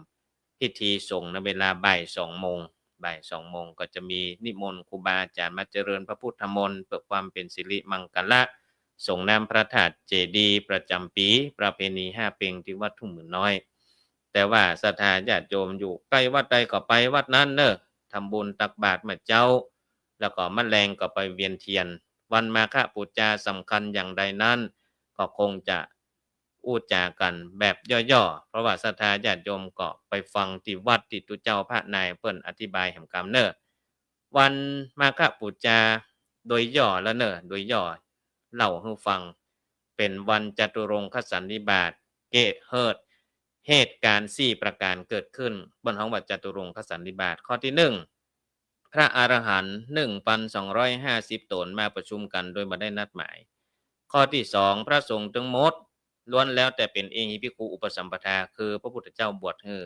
พิธีสรงนะ เวลาบ่ายสองโมง บ่ายสองโมงก็จะมีนิมนต์ครูบาอาจ๋ารย์มาเจริญพระพุทธมนต์ เปื้อความเป๋นสิริมังคละ สรงน้ำพระธาตุเจดีย์ประจ๋ำปี๋ ประเพณีห้าเป็งตี้วัดทุ่งหมื่นน้อย แต่ว่าศรัทธาญาติโยมอยู่ใก้วัดใดก็ไปวัดนั้นเน่อ ทำบุญตักบาตรเมื่อเจ๊า แล้วก็มะแลงก็ไปเวียนเตียน วันมาฆปูจาสำคัญอย่างใดนั้น ก็คงจะ อู้จ๋ากั๋นแบบย่อๆ เพราะว่าศรัทธาญาติโยมก็ไปฟังตี้วัดตี้ตุ๊เจ้าพระนายเปิ้นอธิบายแหมกำเน่อ วันมาฆปูจาโดยย่อแล้วเน่อ โดยย่อเล่าหื้อฟัง เป๋นวันจตุรงคสันนิบาต เกะเฮิด เหตุก๋ารณ์สี่ประก๋ารเกิดขึ้น เปิ้นฮ้องว่าจตุรงคสันนิบาต ข้อตี้หนึ่ง พระอรหันต์หนึ่งปันสองร้อยห้าสิบต๋นมาประชุมกั๋นโดยบ่ได้นัดหมาย ข้อตี้สอง พระสงฆ์ตึงหมด ล้วนแล้วแต่เป๋นเอหิภิกขุอุปสัมปทา คือพระพุทธเจ้าบวชหื้อ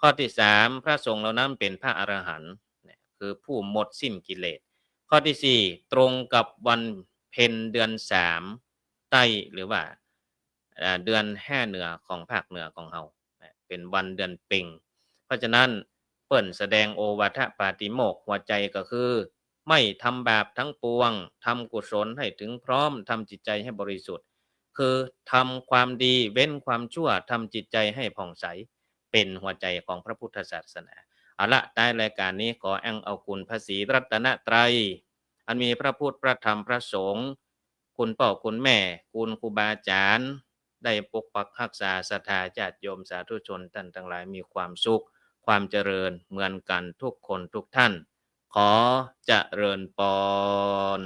ข้อตี้สาม พระสงฆ์เหล่านั้นเป๋นพระอรหันต์ เนี่ย คือผู้หมดสิ้นกิเลส ข้อตี้สี่ ตรงกับวันเพ็ญเดือนสามใต้ หรือว่า อ่า เดือนห้าเหนือของภาคเหนือของเฮา เป๋นวันเดือนเป็ง เพราะฉะนั้นเปิ้นแสดงโอวาทปาติโมกข์ หัวใจ๋ก็คือ ไม่ทำบาปทั้งปวง ทำกุศลให้ถึงพร้อม ทำจิตใจให้บริสุทธิ์ คือทำความดี เว้นความชั่ว ทำจิตใจให้ผ่องใส เป๋นหัวใจ๋ของพระพุทธศาสนา เอาละ ท้ายรายก๋านนี้ขออ้างเอาคุณพระศรีรัตนตรัย อันมีพระพุทธ พระธรรม พระสงฆ์ คุณป้อคุณแม่ คุณครูบาอาจ๋ารย์ ได้ปกปักฮักษาศรัทธาญาติโยมสาธุชนต้านตังหลายมีความสุข ความเจริญเหมือนกั๋นทุกคนทุกท่าน ขอเจริญปอน